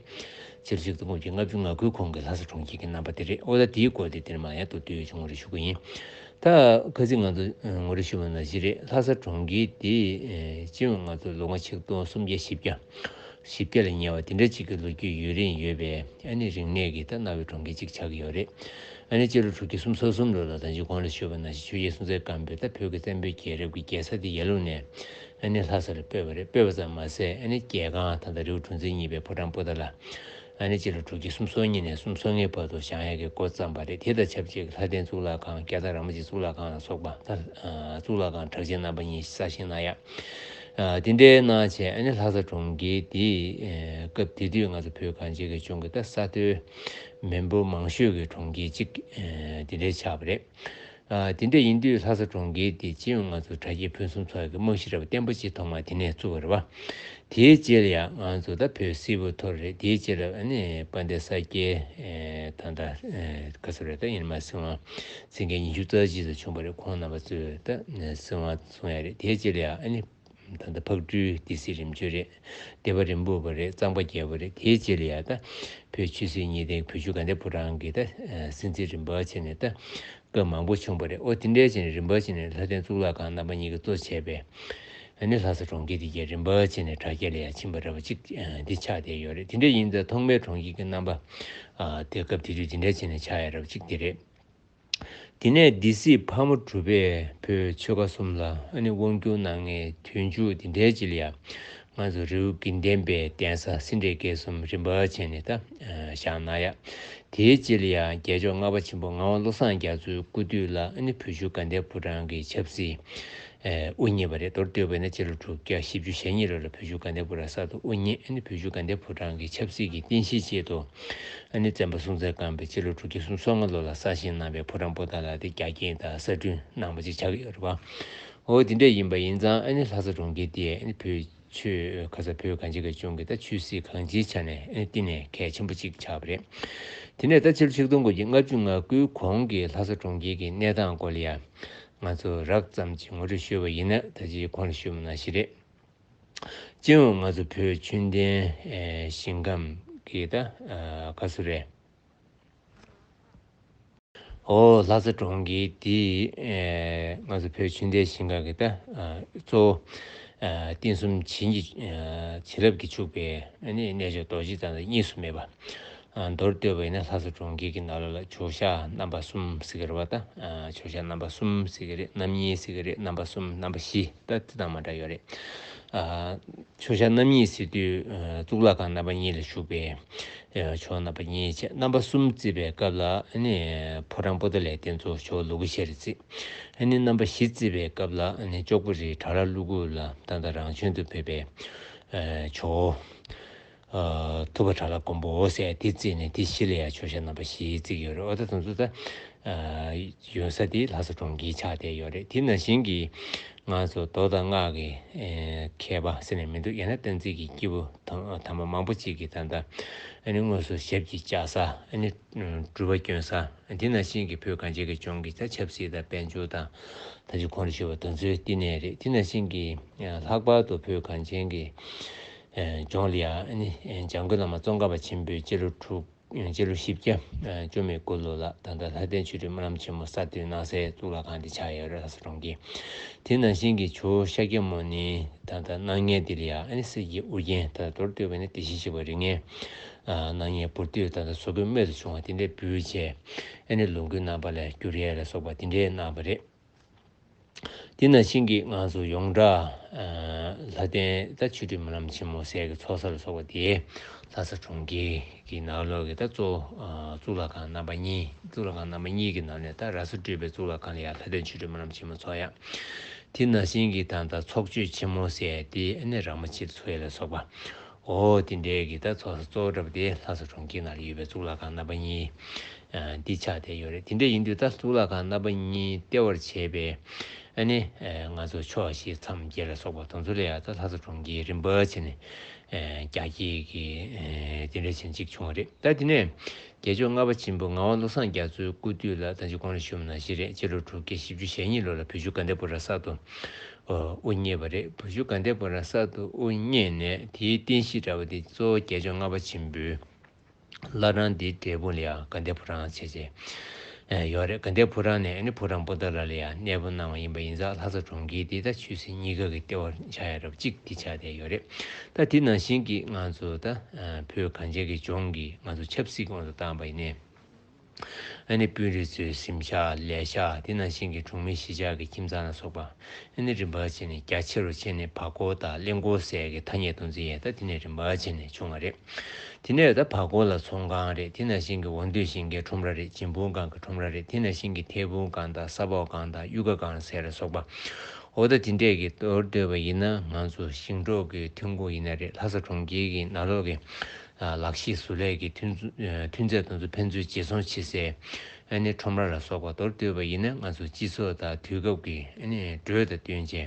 སྤྱི་ལོ་ཆིག་སྟོང་དགུ་བརྒྱ་ལྔ་བཅུ་ང་དགུའི་གོང་གི་ལྷ་ས་གྲོང་ཁྱེར་གྱི་རྣམ་པ་དེ་རེད། འོ་ད་དེའི་སྐོར་དེ་དེར་མ་ཡང་མདོར་བསྡུས་ཆུང་ངུ་རེ་ཞུ་གི་ཡིན། ད་ཁ་སང་ང་ཚོ་ངོ་སྤྲོད་ཞུས་པ་ནང་བཞིན་རེད། ལྷ་ས་གྲོང་ཁྱེར་དེ་སྤྱི་ཡོངས་ང་ཚོ་ལོ་ངོ་ཆིག་སྟོང་སུམ་བརྒྱ་བཞི་བརྒྱ་བཞི་བརྒྱ་ལ་ཉེ་བ་དེ་འདྲ་ཅིག་གི་ལོ་རྒྱུས་ཡུན་རིང་ཡོད་པའི་ཨ་ནི་རིག་གནས་ཀྱི་ད་གནའ་བོའི་གྲོང་ཁྱེར་ཅིག་ཆགས་ཀྱི་ཡོད་རེད། ཨ་ནི་སྤྱི་ལོ་དྲུག་བརྒྱ་སུམ་ཅུ་སོ་གསུམ་ལོ་ལ་ད་ཅི་གོང་ལ་ཞུས་པ་ནང་བཞིན་ཆོས་རྒྱལ་སྲོང་བཙན་སྒམ་པོས་ད་བོད་ཀྱི་བཙན་པོའི་རྒྱལ་རབས་ཀྱི་རྒྱལ་ས་དེ་ཡར་ཀླུང་ནས་ཨ་ནི་ལྷ་ས་ལ་སྤོས་པ་རེད། སྤོས་པ་ཙམ་མ་ཟད་ཨ་ནི་རྒྱལ་ཁང་ད་ལྟ་རི་བོ་གྲུ་འཛིན་གཉིས་པའི་ཕོ་བྲང་པོ་ཏཱ་ལ་ཨ་ནི་སྤྱི་ལོ་དྲུག་བརྒྱ་སུམ་ཅུ་སོ་གཉིས་ནས་སུམ་ཅུ་སོ་ལྔའི་བར་དུ་བཞེངས་ཡག་གི་འགོ་བརྩམས་པ་རེད། དེ་དང་ཆབས་ཅིག་ལྷ་ལྡན་གཙུག་ལག་ཁང་། རྒྱ་ཐག་ར་མོ་ཆེ་གཙུག་ལག་ཁང་ལ་སོགས་པ་ད་ཨ་གཙུག་ལག་ཁང་གྲགས་ཅན་རྣམ་པ་གཉིས་གསར་བཞེངས་གནང་ཡག་ཨ་དེ་འདྲའི་གནང་བྱས་ཨ་ནི་ལྷ་ས་གྲོང་ཁྱེར་དེ་ཨ་སྐབས་དེ་དུས་ང་ཚོ་བོད་གངས་ཅན་གྱི་ལྗོངས་ཀྱི་ད་ས་མཐོའི་མི་འབོར་མང་ཤོས་ཀྱི་གྲོང་ཁྱེར་ཅིག་ཨ་དེ་འདྲའི་ཆགས་པ་རེད། ཨ་དེ་འདྲ་ཡིན་དུས་ལྷ་ས་གྲོང་ཁྱེར་དེ་སྤྱི་ཡོངས་ང་ཚོ་དྲ་རྒྱའི་ཕུན་སུམ་ཚོགས་ཡག་གི་རྨང་གཞི་འདྲ་བ་བརྟན་པོ་ཅིག་ཐོག་མར་དེ་ནས་བཙུགས་པ་རེད་བ། དེའི་རྗེས་ལ་ཡང་ང་ཚོ་ད་བོད་སིལ་བུ་འཐོར་རེད། དེའི་རྗེས་ལ་ཨ་ནི་དཔལ་ལྡན་ས་སྐྱའི་ཨེ་ད་ལྟ་ཨེ་ག་ཚོད་རེད། ད་ཡིན་མ་སྲིད་དབང་ཚེས་བརྒྱད་ཉི་ཤུ་རྩ་གཅིག་ཙམ་བྱུང་བ་རེད། ཁོང་རྣམ་པ་ཚོས་ད་སྲིད་དབང་བཟུང་ཡ་རེད། དེའི་རྗེས་ལ་ཡང་ཨ་ནི་ད་ལྟ་ཕག་གྲུའི་སྡེ་སྲིད་རིམ་བྱོན་རེད། སྡེ་པ་རིན་སྤུངས་པ་རེད། གཙང་པ་རྒྱལ་པོ་རེད། དེའི་རྗེས་ལ་ཡང་ད་བོད་ཆོས་སྲིད་གཉིས་ལྡན་བོད་ཆུ་དགའ་ལྡན་ཕོ་བྲང་གི་ད་སྲིད་འཛིན་རིམ་པ་བྱས་ནས་ད་སྐབས་མང་པོ་བྱུང་བ་རེད། ཨོ་དེ་འདྲའི་བྱས་ནས་རིམ་པ་བྱས་ནས་ལྷ་ལྡན་གཙུག་ལག་ཁང་རྣམ་པ་གཉིས་ཀྱིས་གཙོ་བྱས་པའི་ཨ་ནི་ལྷ་ས་གྲོང་ཁྱེར་དེ་གའི་རིམ་པ་བྱས་ནས་དྲ་རྒྱ་ལ་ཡང་ཕྱིན་པ་འདྲ་བ་ཅིག་འདི་ཆགས་བསྡད་ཡོད་རེད། དེ་འདྲ་ཡིན་ཙང་ཐོག་མའི་གྲོང་ཁྱེར་གྱི་རྣམ་པ་དེ་སྐབས་དེ་དུས་དེ་འདྲ་བྱས་ནས་ཆགས་ཡ་འདྲ་བ་ཅིག་དེ་རེད། དེ་ནས་སྡེ་སྲིད་ཕག་མོ་གྲུ་པས་བོད་ཆོལ་ཁ་གསུམ་ལ་ཨ་ནི་དབང་བསྒྱུར་གནང་མཁན་དུས་མཇུག་དེ་འདྲའི་རྗེས་ལ་ཡང་ང་ཚོ་རི་བོ་དགེ་ལྡན་པའི་གདན་ས་སེ་འབྲས་དགེ་གསུམ་རིམ་པ་བྱས་ནས་ད་བཞེངས་གནང་ཡ། དེའི་རྗེས་ལ་ཡང་རྒྱལ་མཆོག་ལྔ་པ་ཆེན་པོ་ངག་དབང་བློ་བཟང་རྒྱ་མཚོའི་སྐུ་དུས་ལ་ཨ་ནི་བོད་ཆུ་དགའ་ལྡན་ཕོ་བྲང་གི་ཆབ་སྲིད་དབུ་བརྙེས་པ་རེད། མདོར་བསྡུས་པ་ཡིན་ན་སྤྱི་ལོ་དྲུག་བརྒྱ་བཞི་བཅུ་ཞེ་གཉིས་ལོ་ལ་བོད་ཆུ་དགའ་ལྡན་ཕོ་བྲང་གསར་དུ་དབུ་བརྙེས། ཨ་ནི་བོད་ཆུ་དགའ་ལྡན་ཕོ་བྲང་གི་ཆབ་སྲིད་ཀྱི་རྟེན་གཞིའི་ཆེད་དུ་ཨ་ནི་བཙན་པོ་སྲོང་བཙན་སྒམ་པོས་སྤྱི་ལོ་དྲུག་བརྒྱ་སུམ་ཅུ་སོ་ལྔ་ལོ་ལ་གསར་བཞེངས་གནང་བའི་ཕོ་བྲང་པོ་ཏཱ་ལ་དེ་རྒྱ་སྐྱེད་དང་གསར་སྐྲུན་གནང་བ་ཅིག་ཆགས་ཀྱི་ཡོད་རེད་བ། འོ་དེ་འདྲ་ཡིན་པ་ཡིན་ཙང་ཨ་ནི་ལྷ་ས་གྲོང་ཁྱེར་དེ་ཨ་ནི་བོད་ཆོས་ཁ་ས་བོད་གངས་ཅན་གྱི་ལྗོངས་ཀྱི་ད་ཆོས་སྲིད་གང་ཅིའི་ཆ་ནས་ཨ་ནི་བསྟི་གནས་གལ་ཆེན་པོ་ཅིག་ཆགས་པ་རེད། དེ་ནས་ད་སྤྱི་ལོ་ཆིག་སྟོང་དགུ་བརྒྱ་ལྔ་བཅུ་ང་དགུའི་གོང་གི་ལྷ་ས་གྲོང་ཁྱེར་གྱི་གནས་སྟངས་སྐོར་ལ་ཡང་ང་ཚོ་རགས་ཙམ་ཅིག་ངོ་སྤྲོད་ཞུས་པ་ཡིན་ན། ད་ཅི་གོང་ལ་ཞུས་པ་ནང་བཞིན་རེད། སྤྱི་ཡོངས་ང་ཚོ་བོད་ཆོས་ལྡན་ཨེ་ཞིང་ཁམས་ཀྱི་ད་ཨ་ག་ཚོད་རེད། ཨོ་ལྷ་ས་གྲོང་ཁྱེར་འདི་ཨེ་ང་ཚོ་བོད་ཆོས་ལྡན་ཞིང་ཁ་གི་ད་ཨ་གཙོ་བོ་ཨ་རྟེན་གསུམ་བྱིན་གྱིས་ཨ་བྱིན་རླབས་ཀྱིས་ཕྱུག་པའི་ཨ་ནི་གནས་མཆོག་རྡོ་རྗེ་གདན་དང་གཉིས་སུ་མེད་པ། ཨ་མདོར་བསྡུས་པ་ཡིན་ན་ལྷ་ས་གྲོང་ཁྱེར་གྱི་ནང་ལོགས་ལ་ཇོ་ཤཱཀ་རྣམ་པ་གསུམ་ཟེར་གྱི་རེད་པ། ད་ཨ་ཇོ་ཤཱཀ་རྣམ་པ་གསུམ་ཟེར་གྱི་རེད། རྣམ་གཉིས་ཟེར་གྱི་རེད། རྣམ་པ་གསུམ། རྣམ་པ་བཞི། ད་དེ་དང་མ་འདྲ་ཡོད་རེད། ཨ་ཇོ་ཤཱཀ་རྣམ་གཉིས་ཟེར་དུས་ཨ་གཙུག་ལག་ཁང་རྣམ་པ་གཉིས་ལ་བཞུགས་པའི་ཨ་ཇོ་རྣམ་པ་གཉིས་བྱས། རྣམ་པ་གསུམ་བརྩིས་པའི་སྐབས་ལ་ཨ་ནི་ཕོ་བྲང་པོ་ཏ་ལའི་རྟེན་གཙོ་ཇོ་བོ་ལུ་གུ་ཤྲཱི་བརྩིས། ཨ་ནི་རྣམ་པ་བཞི་བརྩིས་པའི་སྐབས་ལ་ཨ་ནི་ཅོག་པུ་རིའི་བྲག་ལྷ་ཀླུ་གུ་ལ་ད་ལྟ་རང་བྱོན་དུ་ཕེབས་པའི་ཨ་ཇོ་བོ་ཨ་ཐུབ་པ་བྲག་ལྷ་མགོན་པོ་ཟེར་དེ་བརྩིས་ནས་དེ་བཞི་ལ་ཡང་ཇོ་ཤཱཀ་རྣམ་པ་བཞི་བརྩི་གི་ཡོད་རེད། འོ་ད་དེ་ཚོ་ད་ཨ་ཡོད་ས་དེ་ལྷ་ས་གྲོང་ཁྱེར་ཆགས་བསྡད་ཡོད་རེད། དེ་ནང་བཞིན་གྱི་ང་ཚོ་མདོ་དང་སྔགས་ཀྱི་ཨེ་མཁས་པ་ཟེར་ནས་མི་འདུག་ཡང་ན་གཏན་ཚིགས་ཀྱི་སྐྱེས་བུ་དམ་དམ་པ་མང་པོ་ཅིག་གིས་ད་ལྟ་ཨ་ནི་དངོས་སུ་ཞབས་ཀྱིས་བཅགས་ས། ཨ་ནི་སྒྲུབ་པ་སྐྱོན་ས། དེ་ནང་བཞིན་གྱི་བོད་གངས་ཅན་གྱི་ལྗོངས་ཀྱི་ད་ཆབ་སྲིད་དང་དཔལ་འབྱོར་དང་ད་ཅི་གོང་དུ་ཞུས་པ་དེ་ཚོའི་བསྟི་གནས་རེད། དེ་ནང་བཞིན་གྱི་ལྷག་པར་དུ་བོད་གངས་ཅན་གྱི་ལྗོངས་ལ་ཡང་ཨ་ནི་འཇམ་མགོན་བླ་མ་ཙོང་ཁ་པ་ཆེན་པོས་སྤྱི་ལོ་དྲུག་སྤྱི་ལོ་བཞི་བརྒྱ་བཅོ་ལྔ་དགུ་ལོ་ལ་ད་ལྟ་ལྷ་ལྡན་ཆོས་སྒྲོན་སྨོན་ལམ་ཆེན་མོ་གསར་བཏོད་གནང་སའི་གཙུག་ལག་ཁང་དེ་ཆགས་ཡོད་རེད། ལྷ་ས་གྲོང་ཁྱེར། དེ་ནང་བཞིན་གྱི་ཇོ་བོ་ཤཱཀྱ་མུ་ནེའི་ད་ལྟ་སྣང་བརྙན་དེ་ལ་ཡང་ཨ་ནི་གསེར་གྱི་དབུ་རྒྱན། ད་མདོར་བསྡུས་པ་ཡིན་ན་བདེ་གཤེགས་ཞི་བ་རིགས་ལྔའི་སྣང་བརྙན་འབུར་དོད་ད་ལྟ་བཟོ་བཀོད་རྨད་དུ་བྱུང་བ་དེ་འདྲ་འབུལ་བྱས། ཨ་ནི་ལོངས་སྐུའི་རྣམ་པ་ལ་བསྒྱུར་ཡས་ལ་སོགས་པ་དེ་འདྲའི་གནང་བ་རེད། དེ་ནང་བཞིན་གྱི་ང་ཚོ་ཡོངས་གྲགས་ལྷ་ལྡན་ད་ཆོས་སྒྲོན་སྨོན་ལམ་ཆེན་མོ་ཟེར་གྱི་ཚོགས་བསགས་ལ་སོགས་པ་དེ་ལྷ་ས་གྲོང་ཁྱེར་གྱི་ནང་ལོགས་ཀྱི་ད་གཙོ་བོ་གཙུག་ལག་ཁང་རྣམ་པ་གཉིས། གཙུག་ལག་ཁང་རྣམ་པ་གཉིས་ཀྱི་ནང་ནས་ད་ར་སུ་སྤྲུལ་པའི་གཙུག་ལག་ཁང་ལ་ཡང་ལྷ་ལྡན་ཆོས་སྒྲོན་སྨོན་ལམ་ཆེན་མོ་ཚོགས་ཡ། དེ་ནང་བཞིན་གྱི་ད་ལྟ་ཚོགས་མཆོད་ཆེན་མོ་ཟེར་དེ་ཨ་ནི་ར་མ་ཆེ་ཚོགས་ཡ་ལ་སོགས་པ། འོ་དེ་འདྲའི་གི་ད་ཚོགས་བསགས་གཙོ་བོ་འདྲ་པོ་དེ་ལྷ་ས་གྲོང་ཁྱེར་ནང་ལ་ཡོད་པའི་གཙུག་ལག་ཁང་རྣམ་པ་གཉིས་འདི་ཆགས་བསྡད་ཡོད་རེད། དེ་འདྲ་ཡིན་དུས་ད་གཙུག་ལག་ཁང་རྣམ་པ་གཉིས་ལྟེ་བར་བྱས་པའི་ཨ་ནི་ང་ཚོ་ཕྱོགས་བཞི་མཚམས་བརྒྱད་ལ་སོགས་པ་དེ་ཚོ་ལ་ཡང་ད་ལྷ་ས་གྲོང་ཁྱེར་རིམ་པ་བྱས་ནས་རྒྱ་སྐྱེད་ཀྱི་དེ་འདྲ་བྱས་ནས་གཅིག་བྱུང་བ་རེད། ད་དེ་ནས་རྒྱལ་མཆོག་ལྔ་པ་ཆེན་པོ་ངག་དབང་བློ་བཟང་རྒྱ་མཚོའི་སྐུ་དུས་ལ་ད་ཅི་གོང་ལ་ཞུས་པ་ནང་བཞིན་རེད། སྤྱི་ལོ་དྲུག་བརྒྱ་བཞི་བཅུ་ཞེ་གཉིས་ལོ་ལ་བོད་བཞུགས་དགའ་ལྡན་ཕོ་བྲང་གསར་དུ་དབུ་བརྙེས་པ་རེད། བོད་བཞུགས་དགའ་ལྡན་ཕོ་བྲང་གསར་དུ་དབུ་བརྙེས་ནས་དེའི་རྟེན་གཞི་འདྲ་བ་དེ་གཙོ་བོ་རྒྱལ་མཆོག་ལྔ་པ་ཆེན་པོའི་བླ་བྲང་འདིའི་འབྲས་སྤུངས་ལ་ཡང་དགའ་ལྡན་ཕོ་བྲང་བྱས་བྱས་ཡོད་རེད། དགའ་ལྡན་ཕོ་བྲང་ནས་ཨ་ནི་ཕོ་བྲང་པོ་ཏཱ་ལ་ལ་ཡང་གནས་སྤོ་གནང་བ་ཡིན་པ་ཡིན་ཙང་ལྷ་ས་གྲོང་ཁྱེར་འདི་ད་ཆོས་སྲིད་གཉིས་ཀ་གི་ལྟེ་བ་ཆགས་ཡ་འདྲ་བ་གཅིག་འདི་ཆགས་བསྡད་ཡོད་རེད། ད་དེ་ནང་བཞིན་གྱི་ང་ཚོ་ད་བོད་གངས་ཅན་གྱི་ལྗོངས་ཀྱི་ང་ཚོ་ཆབ་སྲིད་ཀྱི་དབང་དུ་བཏང་བ་ཡིན་ནའི། ཨ་ནི་དཔོན་རིགས་ཚོའི་གཟིམ་ཤག་ལས་ཤག་དེ་ནང་བཞིན་གྱི་གྲོང་མི་གཞིས་ཆགས་ཀྱི་ཁྱིམ་ཚང་ལ་སོགས་པ། ཨ་ནི་རིམ་པ་བྱས་ནས་རྒྱ་ཆེ་རུ་ཕྱིན་ནས་བར་སྐོར་དང་གླིང་སྐོར་ཟེར་གྱི་ཐ་སྙད་དེ་ཚོ་ཡང་ད་དེ་ནས་རིམ་པ་བྱས་ནས་བྱུང་བ་རེད། དེ་ནས་ད་བར་སྐོར་ལ་ཚོང་ཁང་རེད། དེ་ནང་བཞིན་གྱི་འོ་འདོད་ཞིང་ཁའི་ཁྲོམ་ར་རེད། འཇིམ་བུ་སྒང་གི་ཁྲོམ་ར་རེད། དེ་ནང་བཞིན་གྱི་ཐལ་འབུམ་སྒང་དང་ས་ཕོ་སྒང་དང་གཡུ་ཁ་སྒང་ཟེར་ལ་སོགས་པ། འོ་ད་དེ་འདྲས་ཀྱི་མདོར་བསྡུས་པ་ཡིན་ན་ང་ཚོ་ཞིང་འབྲོག་གི་ཐོན་ཁུངས་ཡིན་ན་རེད། ལྷ་ས་གྲོང་ཁྱེར་གྱི་ནང་ལོགས་ཀྱི་ལག་ཤེས་བཟོ་ལས་ཀྱི་ཐོན་ཐོན་རྫས་དེ་ཚོ་ཕན་ཚུན་བརྗེ་ཚོང་བྱེད་སའི་ཨ་ནི་ཁྲོམ་ར་ལ་སོགས་པ་མདོར་བསྡུས་པ་ཡིན་ན་ང་ཚོ་སྤྱི་ཚོགས་དང་དུས་སྐབས་ཀྱི་ཨ་ནི་འགྲོས་དང་བསྟུན་བྱས་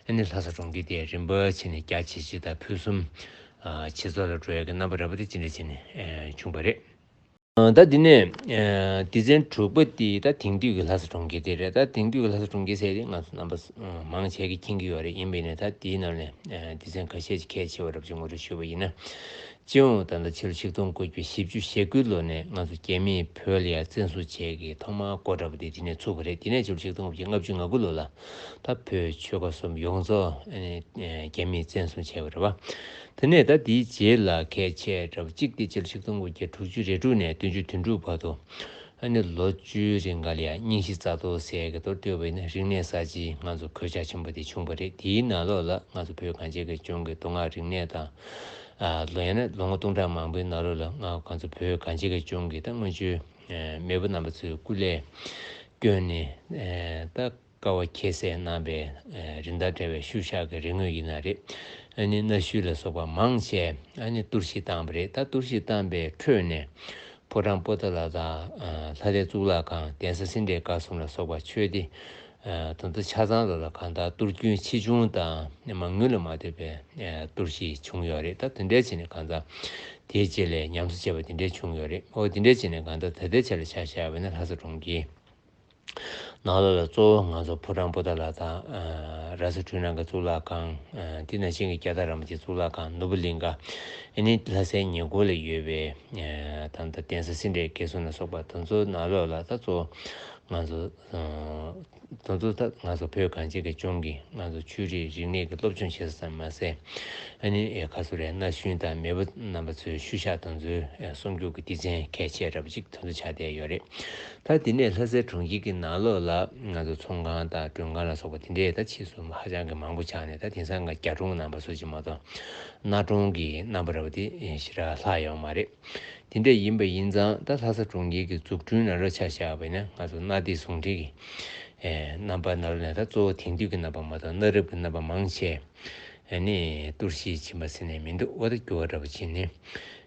ཨ་ནི་ལྷ་ས་གྲོང་ཁྱེར་དེ་རིམ་པ་བྱས་ནས་རྒྱ་ཇེ་ཆེ་དང་ཕུན་སུམ་ཇེ་ཚོགས་ལ་འགྲོ་ཡ་གི་རྣམ་པ་འདྲ་པོ་དེ་ཅི་འདྲ་བྱས་ནས་བྱུང་བ་རེད། ད་འདི་ནས་སྡེ་ཚན་དྲུག་པ་དེ་ད་དེང་དུས་ཀྱི་ལྷ་ས་གྲོང་ཁྱེར་དེ་རེད། ད་དེང་དུས་ཀྱི་ལྷ་ས་གྲོང་ཁྱེར་ཟེར་དེ་ང་ཚོ་རྣམ་པ་མང་ཆེ་གིས་མཁྱེན་གྱི་ཡོད་རེད། ཡིན་པས་ན་ད་དེའི་ནང་ནས་སྡེ་ཚན་ཁ་ཤས་ཀྱི་གལ་ཆེ་བ་རབ་ཅིག་ངོ་སྤྲོད་ཞུས་པ་ཡིན་ན། སྤྱི་ཡོངས་ད་ལྟ་ཕྱི་ལོ་ཆིག་སྟོང་དགུ་བརྒྱ་བཞི་བཅུ་ཞེ་དགུ་ལོ་ནས་ང་ཚོ་རྒྱ་མིས་བོད་ལ་ཡ་བཙན་བཟུང་བྱས་ཀྱི་ཐོག་མར་སྐོར་འདྲ་པོ་དེ་དེ་ནས་ཚུགས་པ་རེད། དེ་ནས་ཕྱི་ལོ་ཆིག་སྟོང་དགུ་བརྒྱ་ལྔ་བཅུ་ང་དགུ་ལོ་ལ་ད་བོད་ཆོལ་ཁ་གསུམ་ཡོངས་རྫོགས་རྒྱ་མིས་བཙན་བཟུང་བྱས་པ་རེད་བ། དེ་ནས་ད་དེའི་རྗེས་ལ་གལ་ཆེ་འདྲ་པོ་གཅིག་དེ་ཕྱི་ལོ་ཆིག་སྟོང་དགུ་བརྒྱ་དྲུག་ཅུ་རེ་དྲུག་ནས་བདུན་ཅུ་དོན་དྲུག་བར་དུ་ཨ་ནི་ལོ་བཅུའི་རིང་ག་ལ་ཡ་རྙིང་བཞི་རྩ་གཏོར་ཟེར་གྱི་མདོར་བསྡུས་པ་ཡིན་ན་རིག་གནས་གསར་བརྗེའི་ང་ཚོ་གོད་ཆག་ཆེན་པོ་དེ་བྱུང་བ་རེད། དེའི་ནང་ལོགས་ལ་ང་ཚོ་བོད་གངས་ཅན་གྱི་ལྗོངས་ཀྱི་མདོ་སྔགས་རིག་གནས་དང་ལོ་ཡང་ན་ལོ་ངོ་སྟོང་ཕྲག་མང་པོའི་ནང་ལོགས་ལ་ང་ཚོ་བོད་གངས་ཅན་གྱི་ལྗོངས་ཀྱི་ད་སྔོན་བྱོན་མེས་པོ་རྣམ་པ་ཚོའི་སྐུ་ལས་བསྐྱོན་ནས་ད། དཀའ་བ་ཁྱད་བསད་གནང་བའི་རིན་ཐང་བྲལ་བའི་ཤུལ་བཞག་གི་རིག་དངོས་ཡིན་ན་རེད། ཨ་ནི་གནའ་ཤུལ་ལ་སོགས་པ་མང་ཆེ་ཨ་ནི་གཏོར་བཤིག་བཏང་བ་རེད། ད་གཏོར་བཤིག་བཏང་པའི་ཁྲོད་ནས་ཕོ་བྲང་པོ་ཏཱ་ལ་དང་ལྷ་ལྡན་གཙུག་ལག་ཁང་གདན་ས་སེ་འབྲས་དཀར་གསུམ་ལ་སོགས་པ་ཆོས་སྡེ་དེ་ཚོ་ཆ་ཚང་ལ་ལ་གང་ལྟར་གཏོར་སྐྱོན་ཆེ་ཆུང་དང་མང་ཉུང་ལ་མ་ལྟོས་པའི་གཏོར་བཤིག་བྱུང་ཡོད་རེད། ད་དེ་འདྲའི་བྱས་ནས་གང་ལྟར་དེའི་རྗེས་ལ་ཉམས་གསོ་བྱས་པ་དེ་འདྲའི་བྱུང་ཡོད་རེད། ཨོ་དེ་འདྲའི་བྱས་ནས་གང་ལྟར་ད་ལྟའི་ཆ་ལ་ཆ་བཞག་པ་ཡིན་ན་ལྷ་ས་གྲོང་ཁྱེར། ནང་ལོགས་ལ་གཙོ་བོ་ང་ཚོ་ཕོ་བྲང་པོ་ཏ་ལ་དང་། ཨ། ར་ས་འཕྲུལ་སྣང་གི་གཙུག་ལག་ཁང་། ཨ། དེ་ནང་བཞིན་གྱི་རྒྱ་སྟག་རིན་པོ་ཆེའི་གཙུག་ལག་ཁང་། ནོར་བུ་གླིང་ག། ཨ་ནི་ལྷ་སའི་ཉེ་འཁོར་ལ་ཡོད་པའི། ཨ། ད་ལྟ་གདན་ས་སེ་འབྲས་དགེ་གསུམ་ལ་སོགས་པ་དེ་ཚོ་ནང་ལོགས་ལ་ད་གཙོ་བོ་ང་ཚོ། ཨ། དེ་ཚོ་ད་ང་ཚོ་བོད་གངས་ཅན་གྱི་ལྗོངས་ཀྱི་ང་ཚོ་ཆོས་རིག་རིག་གནས་ཀྱི་སློབ་སྦྱོང་བྱེད་ས་ཙམ་མ་ཟད། ཨ་ནི་ཨེ་ག་ཚོད་རེད། གནའ་ཤུལ་དང་མེས་པོ་རྣམ་པ་ཚོའི་ཤུལ་བཞག་དེ་ཚོའི་ཨེ་སྲུང་སྐྱོབ་ཀྱི་སྡེ་ཚན་གལ་ཆེ་འདྲ་པོ་ཅིག་དེ་ཚོ་ཆགས་བསྡད་ཡོད་རེད། ད་དེ་ནས་ལྷ་སའི་གྲོང་ཁྱེར་གྱི་ནང་ལོགས་ལ་ང་ཚོ་ཚོང་ཁང་དང་མགྲོན་ཁང་ལ་སོགས་པ་དེ་འདྲས་ད་ཕྱིས་སུ་ཧ་ཅང་གི་མང་པོ་ཆགས་ནས། ད་དེང་སང་གི་རྒྱ་གྲོང་གི་རྣམ་པ་བཟོ་གི་མ་གཏོགས། གནའ་གྲོང་གི་རྣམ་པ་འདྲ་པོ་དེ་ཞེ་དྲག་ལྷག་ཡོད་མ་རེད། དེ་འདྲས་ཡིན་པ་ཡིན་ཙང་། ད་ལྷ་ས་གྲོང་ཁྱེར་གྱི་འཛུགས་སྐྲུན་ནང་ལོགས་ཆ་བཞག་པ་ཡིན་ན། ང་ཚོ་གནའ་དེང་ཟུང་འབྲེལ་གྱི་ཨེ་རྣམ་པ་ནང་ལོགས་ནས། ད་གཙོ་བོ་དེང་དུས་ཀྱི་རྣམ་པ་མ་གཏོགས། གནའ་རབས་ཀྱི་རྣམ་པ་མང་ཆེ། ཨ་ནི་གཏོར་བཤིག་ཕྱིན་པ་ཟེར་ནས་མི་འདུག་འོ། ད་འགྱུར་བ་འདྲ་པོ་ཕྱིན་ནས།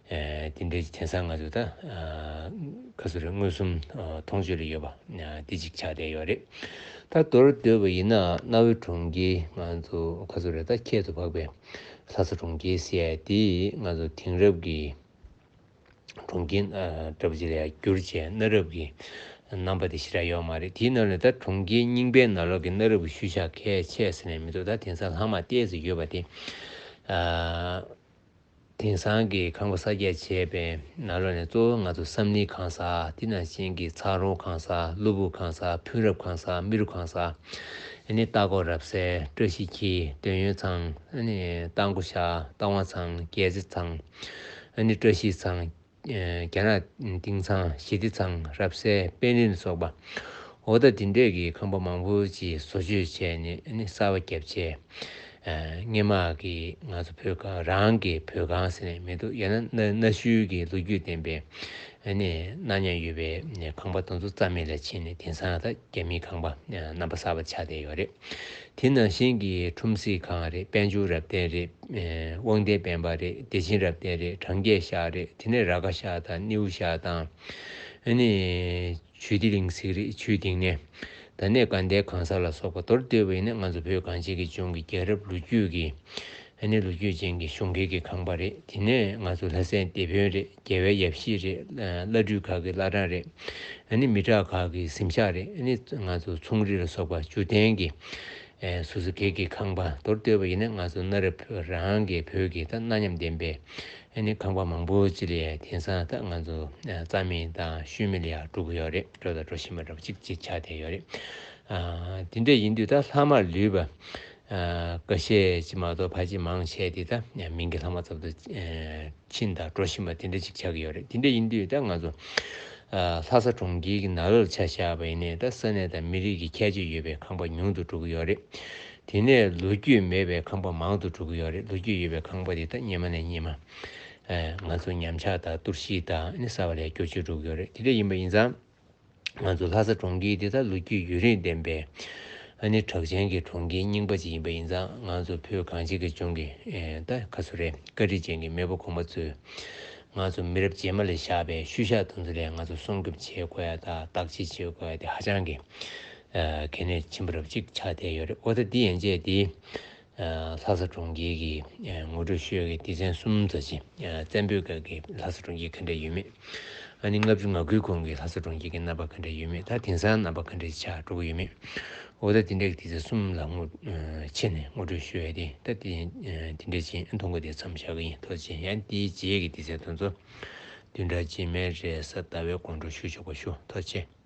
ཨེ་དེ་འདྲའི་དེང་སང་ང་ཚོ་ད། ཨ། ག་ཚོད་རེད། མངོན་སུམ་ཨ་མཐོང་ཆོས་ལ་ཡོད་པ་ཨ་དེ་གཅིག་ཆགས་བསྡད་ཡོད་རེད། ད་མདོར་བསྡུས་པ་ཡིན་ན། གནའ་བོའི་གྲོང་ཁྱེར་ང་ཚོ་ག་ཚོད་རེད། ད་ཁྱད་དུ་འཕགས་པའི་ལྷ་ས་གྲོང་ཁྱེར་ཟེར་ཡ་དེ་ང་ཚོ་དེང་རབས་ཀྱི་གྲོང་ཁྱེར་ཨ་འདྲ་པོ་ཅིག་ལ་ཡང་བསྒྱུར་བྱས། གནའ་རབས་ཀྱི་རྣམ་པ་དེ་ཞེ་དྲག་ཡོད་མ་རེད། དེའི་ནང་ནས་ད་གྲོང་ཁྱེར་རྙིང་པའི་ནང་ལོགས་ཀྱི་གནའ་རབས་ཀྱི་ཤུལ་བཞག་གལ་ཆེ་ཟེར་ནས་མི་འདུག་ད་དེང་སང་ལྷག་མ་ཏོག་ཙམ་ཡོད་པ་དེ། ཨ། དེང་སང་གི་ཁང་པ་གསར་རྒྱག་བྱས་པའི་ནང་ལོགས་ནས། གཙོ་བོ་ང་ཚོ་བསམ་གླིང་ཁང་གསར། དེ་ནང་བཞིན་གྱི་ཚ་རོང་ཁང་གསར། གློ་བུར་ཁང་གསར། ཕུན་རབ་ཁང་གསར། རྨེ་རུ་ཁང་གསར། ཨ་ནི་རྟ་མགོ་རབ་གསལ། བཀྲ་ཤིས་འཁྱིལ། འདོད་ཡོན་ཚང་། ཨ་ནི་རྟ་མགོ་ཤག་རྟ་དབང་ཚང་། རྒྱལ་རྩེ་ཚང་། ཨ་ནི་བཀྲ་ཤིས་ཚང་། ཨ། རྒྱ་ནག་ཏིང་ཚང་། ཞི་བདེ་ཚང་། རབ་གསལ། པད་གླིང་ལ་སོགས་པ། འོ། ད་དེ་འདྲས་ཀྱི་ཁང་པ་མང་པོ་ཅིག་བཟོ་བཅོས་བྱས་ནས། ཨ་ནི་གསར་པ་བརྒྱབ་བྱས། ཨ། སྔོན་མ་གི་ང་ཚོ་བོད་ཁང་། རང་གི་བོད་ཁང་ཟེར་ནས་མི་འདུག་ཡང་ན་གནའ་གནའ་ཤུལ་གྱི་ལོ་རྒྱུས་ལྡན་པའི། ཨ་ནི་གནའ་ཉམས་ཡོད་པའི་ཁང་པ་དེ་ཚོ་རྩ་མེད་ལ་ཕྱིན་ནས། དེང་སང་ད་རྒྱ་མིའི་ཁང་པ་རྣམ་པ་གསར་པ་ཆགས་བསྡད་ཡོད་རེད། དེ་ནང་བཞིན་གྱི་ཁྲོམ་གཟིགས་ཁང་རེད། དཔལ་འབྱོར་རབ་བརྟན་རེད། ཨེ། དབང་ལྡན་དཔལ་འབར་རེད། བདེ་ཆེན་རབ་བརྟན་རེད། གྲངས་ཀྱི་ཤག་རེད། དེ་ནས་ར་ཁ་ཤག་དང་སྣེའུ་ཤག་དང་། ཨ་ནི་ཆོས་སྡེ་གླིང་ཟེར་གྱི་རེད། ཆོས་སྡིངས་ནས། ད་ནས་དགའ་ལྡན་ཁང་གསར་ལ་སོགས་པ། མདོར་བསྡུས་པ་ཡིན་ན་ང་ཚོ་བོད་གངས་ཅན་གྱི་ལྗོངས་ཀྱི་རྒྱལ་རབས་ལོ་རྒྱུས་ཀྱི། ཨ་ནི་ལོ་རྒྱུས་ཅན་གྱི་གཞུང་སྒེར་གྱི་ཁང་པ་རེད། དེ་ནས་ང་ཚོ་ལྷ་སའི་སྡེ་དཔོན་རེད། རྒྱལ་བའི་ཡབ་གཞིས་རེད། བླ་སྤྲུལ་ཁག་གི་བླ་བྲང་རེད། ཨ་ནི་མི་དྲག་ཁག་གི་གཟིམ་ཤག་རེད། ཨ་ནི་ང་ཚོ་ཚོང་རིགས་ལ་སོགས་པ་བཅུད་ལྡན་གྱི། ཨེ། སོ་སོ་སྒེར་གྱི་ཁང་པ། མདོར་བསྡུས་པ་ཡིན་ན་ང་ཚོ་གནའ་རབས་རང་གི་བོད་ཀྱི་ད་གནའ་ཉམས་ལྡན་པའི། ཨ་ནི་ཁང་པ་མང་པོ་ཅིག་ལ་དེང་སང་ད་ང་ཚོ་རྩ་མེད་དང་ཤུལ་མེད་ལ་ཡང་འགྲོ་གི་ཡོད་རེད། འགྲོ་དང་འགྲོ་བཞིན་པ་འདྲ་པོ་ཅིག་ཅིག་ཆགས་བསྡད་ཡོད་རེད། ཨ། དེ་འདྲ་ཡིན་དུས་ད་ལྷག་མར་ལུས་པ། ཨ། འགའ་ཤས་ཅིག་མ་གཏོགས། ཕལ་ཆེར་མང་ཆེ་དེ་ད་མིང་གི་ལྷག་མ་ཙམ་དུ། ཨ། ཕྱིན་དང་འགྲོ་བཞིན་པ་དེ་འདྲ་ཅིག་ཆགས་ཀྱི་ཡོད་རེད། དེ་འདྲ་ཡིན་དུས་ད་ང་ཚོ། ཨ། ལྷ་ས་གྲོང་ཁྱེར་གྱི་ནང་ལོགས་ལ་ཆ་བཞག་པ་ཡིན་ནའི། ད་ས་གནས་དང་མི་རིགས་ཀྱི་ཁྱད་ཆོས་ཡོད་པའི་ཁང་པ་ཉུང་དུ་འགྲོ་གི་ཡོད་རེད། དེ་ནས་ལོ་རྒྱུས་མེད་པའི་ཁང་པ་མང་དུ་འགྲོ་གི་ཡོད་རེད། ལོ་རྒྱུས་ཡོད་པའི་ཁང་པ་དེ་ད་སྔོན་མ་ནས་སྔོན་མ། ཨ། ང་ཚོ་ཉམས་ཆག་དང་གཏོར་བཤིག་དང་། ཨ་ནི་གསར་པ་ལ་བསྒྱུར་བཅོས་འགྲོ་གི་ཡོད་རེད། དེ་འདྲ་ཡིན་པ་ཡིན་ཙང་། ང་ཚོ་ལྷ་ས་གྲོང་ཁྱེར་འདི་ད་ལོ་རྒྱུས་ཡུན་རིང་ལྡན་པའི། ཨ་ནི་གྲགས་ཅན་གྱི་གྲོང་ཁྱེར་རྙིང་པ་ཅིག་ཡིན་པ་ཡིན་ཙང་། ང་ཚོ་བོད་གངས་ཅན་གྱི་ལྗོངས་ཀྱི། ཨེ། ད་ག་ཚོད་རེད། བཀའ་དྲིན་ཅན་གྱི་མེས་པོ་གོང་མ་ཚོས་ང་ཚོ་མི་རབས་རྗེས་མ་ལ་བཞག་པའི་ཤུལ་བཞག་དེ་ཚོ་ལ་ང་ཚོ་སྲུང་སྐྱོབ་བྱེད་དགོས་ཡ་དང་། བདག་གཅེས་བྱེད་དགོས་ཡ་དེ་ཧ་ཅང་གི། ཨ། གལ་གནད་ཆེན་པོ་འདྲ་པོ་ཅིག་ཆགས་བསྡད་ཡོད་རེད། འོ། ད་འདི་ཡན་ཆད་འདི། ཨ། ལྷ་ས་གྲོང་ཁྱེར་གྱི། ཨ། ངོ་སྤྲོད་ཞུ་ཡག་གི་སྡེ་ཚན་གསུམ་ཙམ་ཅིག། ཨ། བཙན་པོའི་སྐབས་ཀྱི་ལྷ་ས་གྲོང་ཁྱེར་ག་འདྲ་ཡོད་མེད། ཨ་ནི་ལྔ་བཅུ་ང་དགུའི་གོང་གི་ལྷ་ས་གྲོང་ཁྱེར་གྱི་རྣམ་པ་ག་འདྲ་ཡོད་མེད། ད་དེང་སང་རྣམ་པ་ག་འདྲ་ཆགས་འགྲོ་གི་ཡོད་མེད། འོ། ད་དེ་འདྲའི་སྡེ་ཚན་གསུམ་ལ་ངོ་། ཨ། ཕྱེ་ནས་ངོ་སྤྲོད་ཞུ་ཡག་དེ། ད་དེ། ཨ། དེ་འདྲ་ཅིག་མཐོང་གི་དེ་མཚམས་བཞག་གི་ཡིན། ཐུགས་རྗེ་ཆེ། ཡང་དེའི་རྗེས་ཀྱི་སྡེ་ཚན་དེ་ཚོ་བདུན་ཕྲག་རྗེས་མའི་རེས་གཟའ་ཟླ་བའི་དགོང་དྲོ་ཞུ་ཆོག་པ་ཞུ། ཐུགས་རྗེ་ཆེ།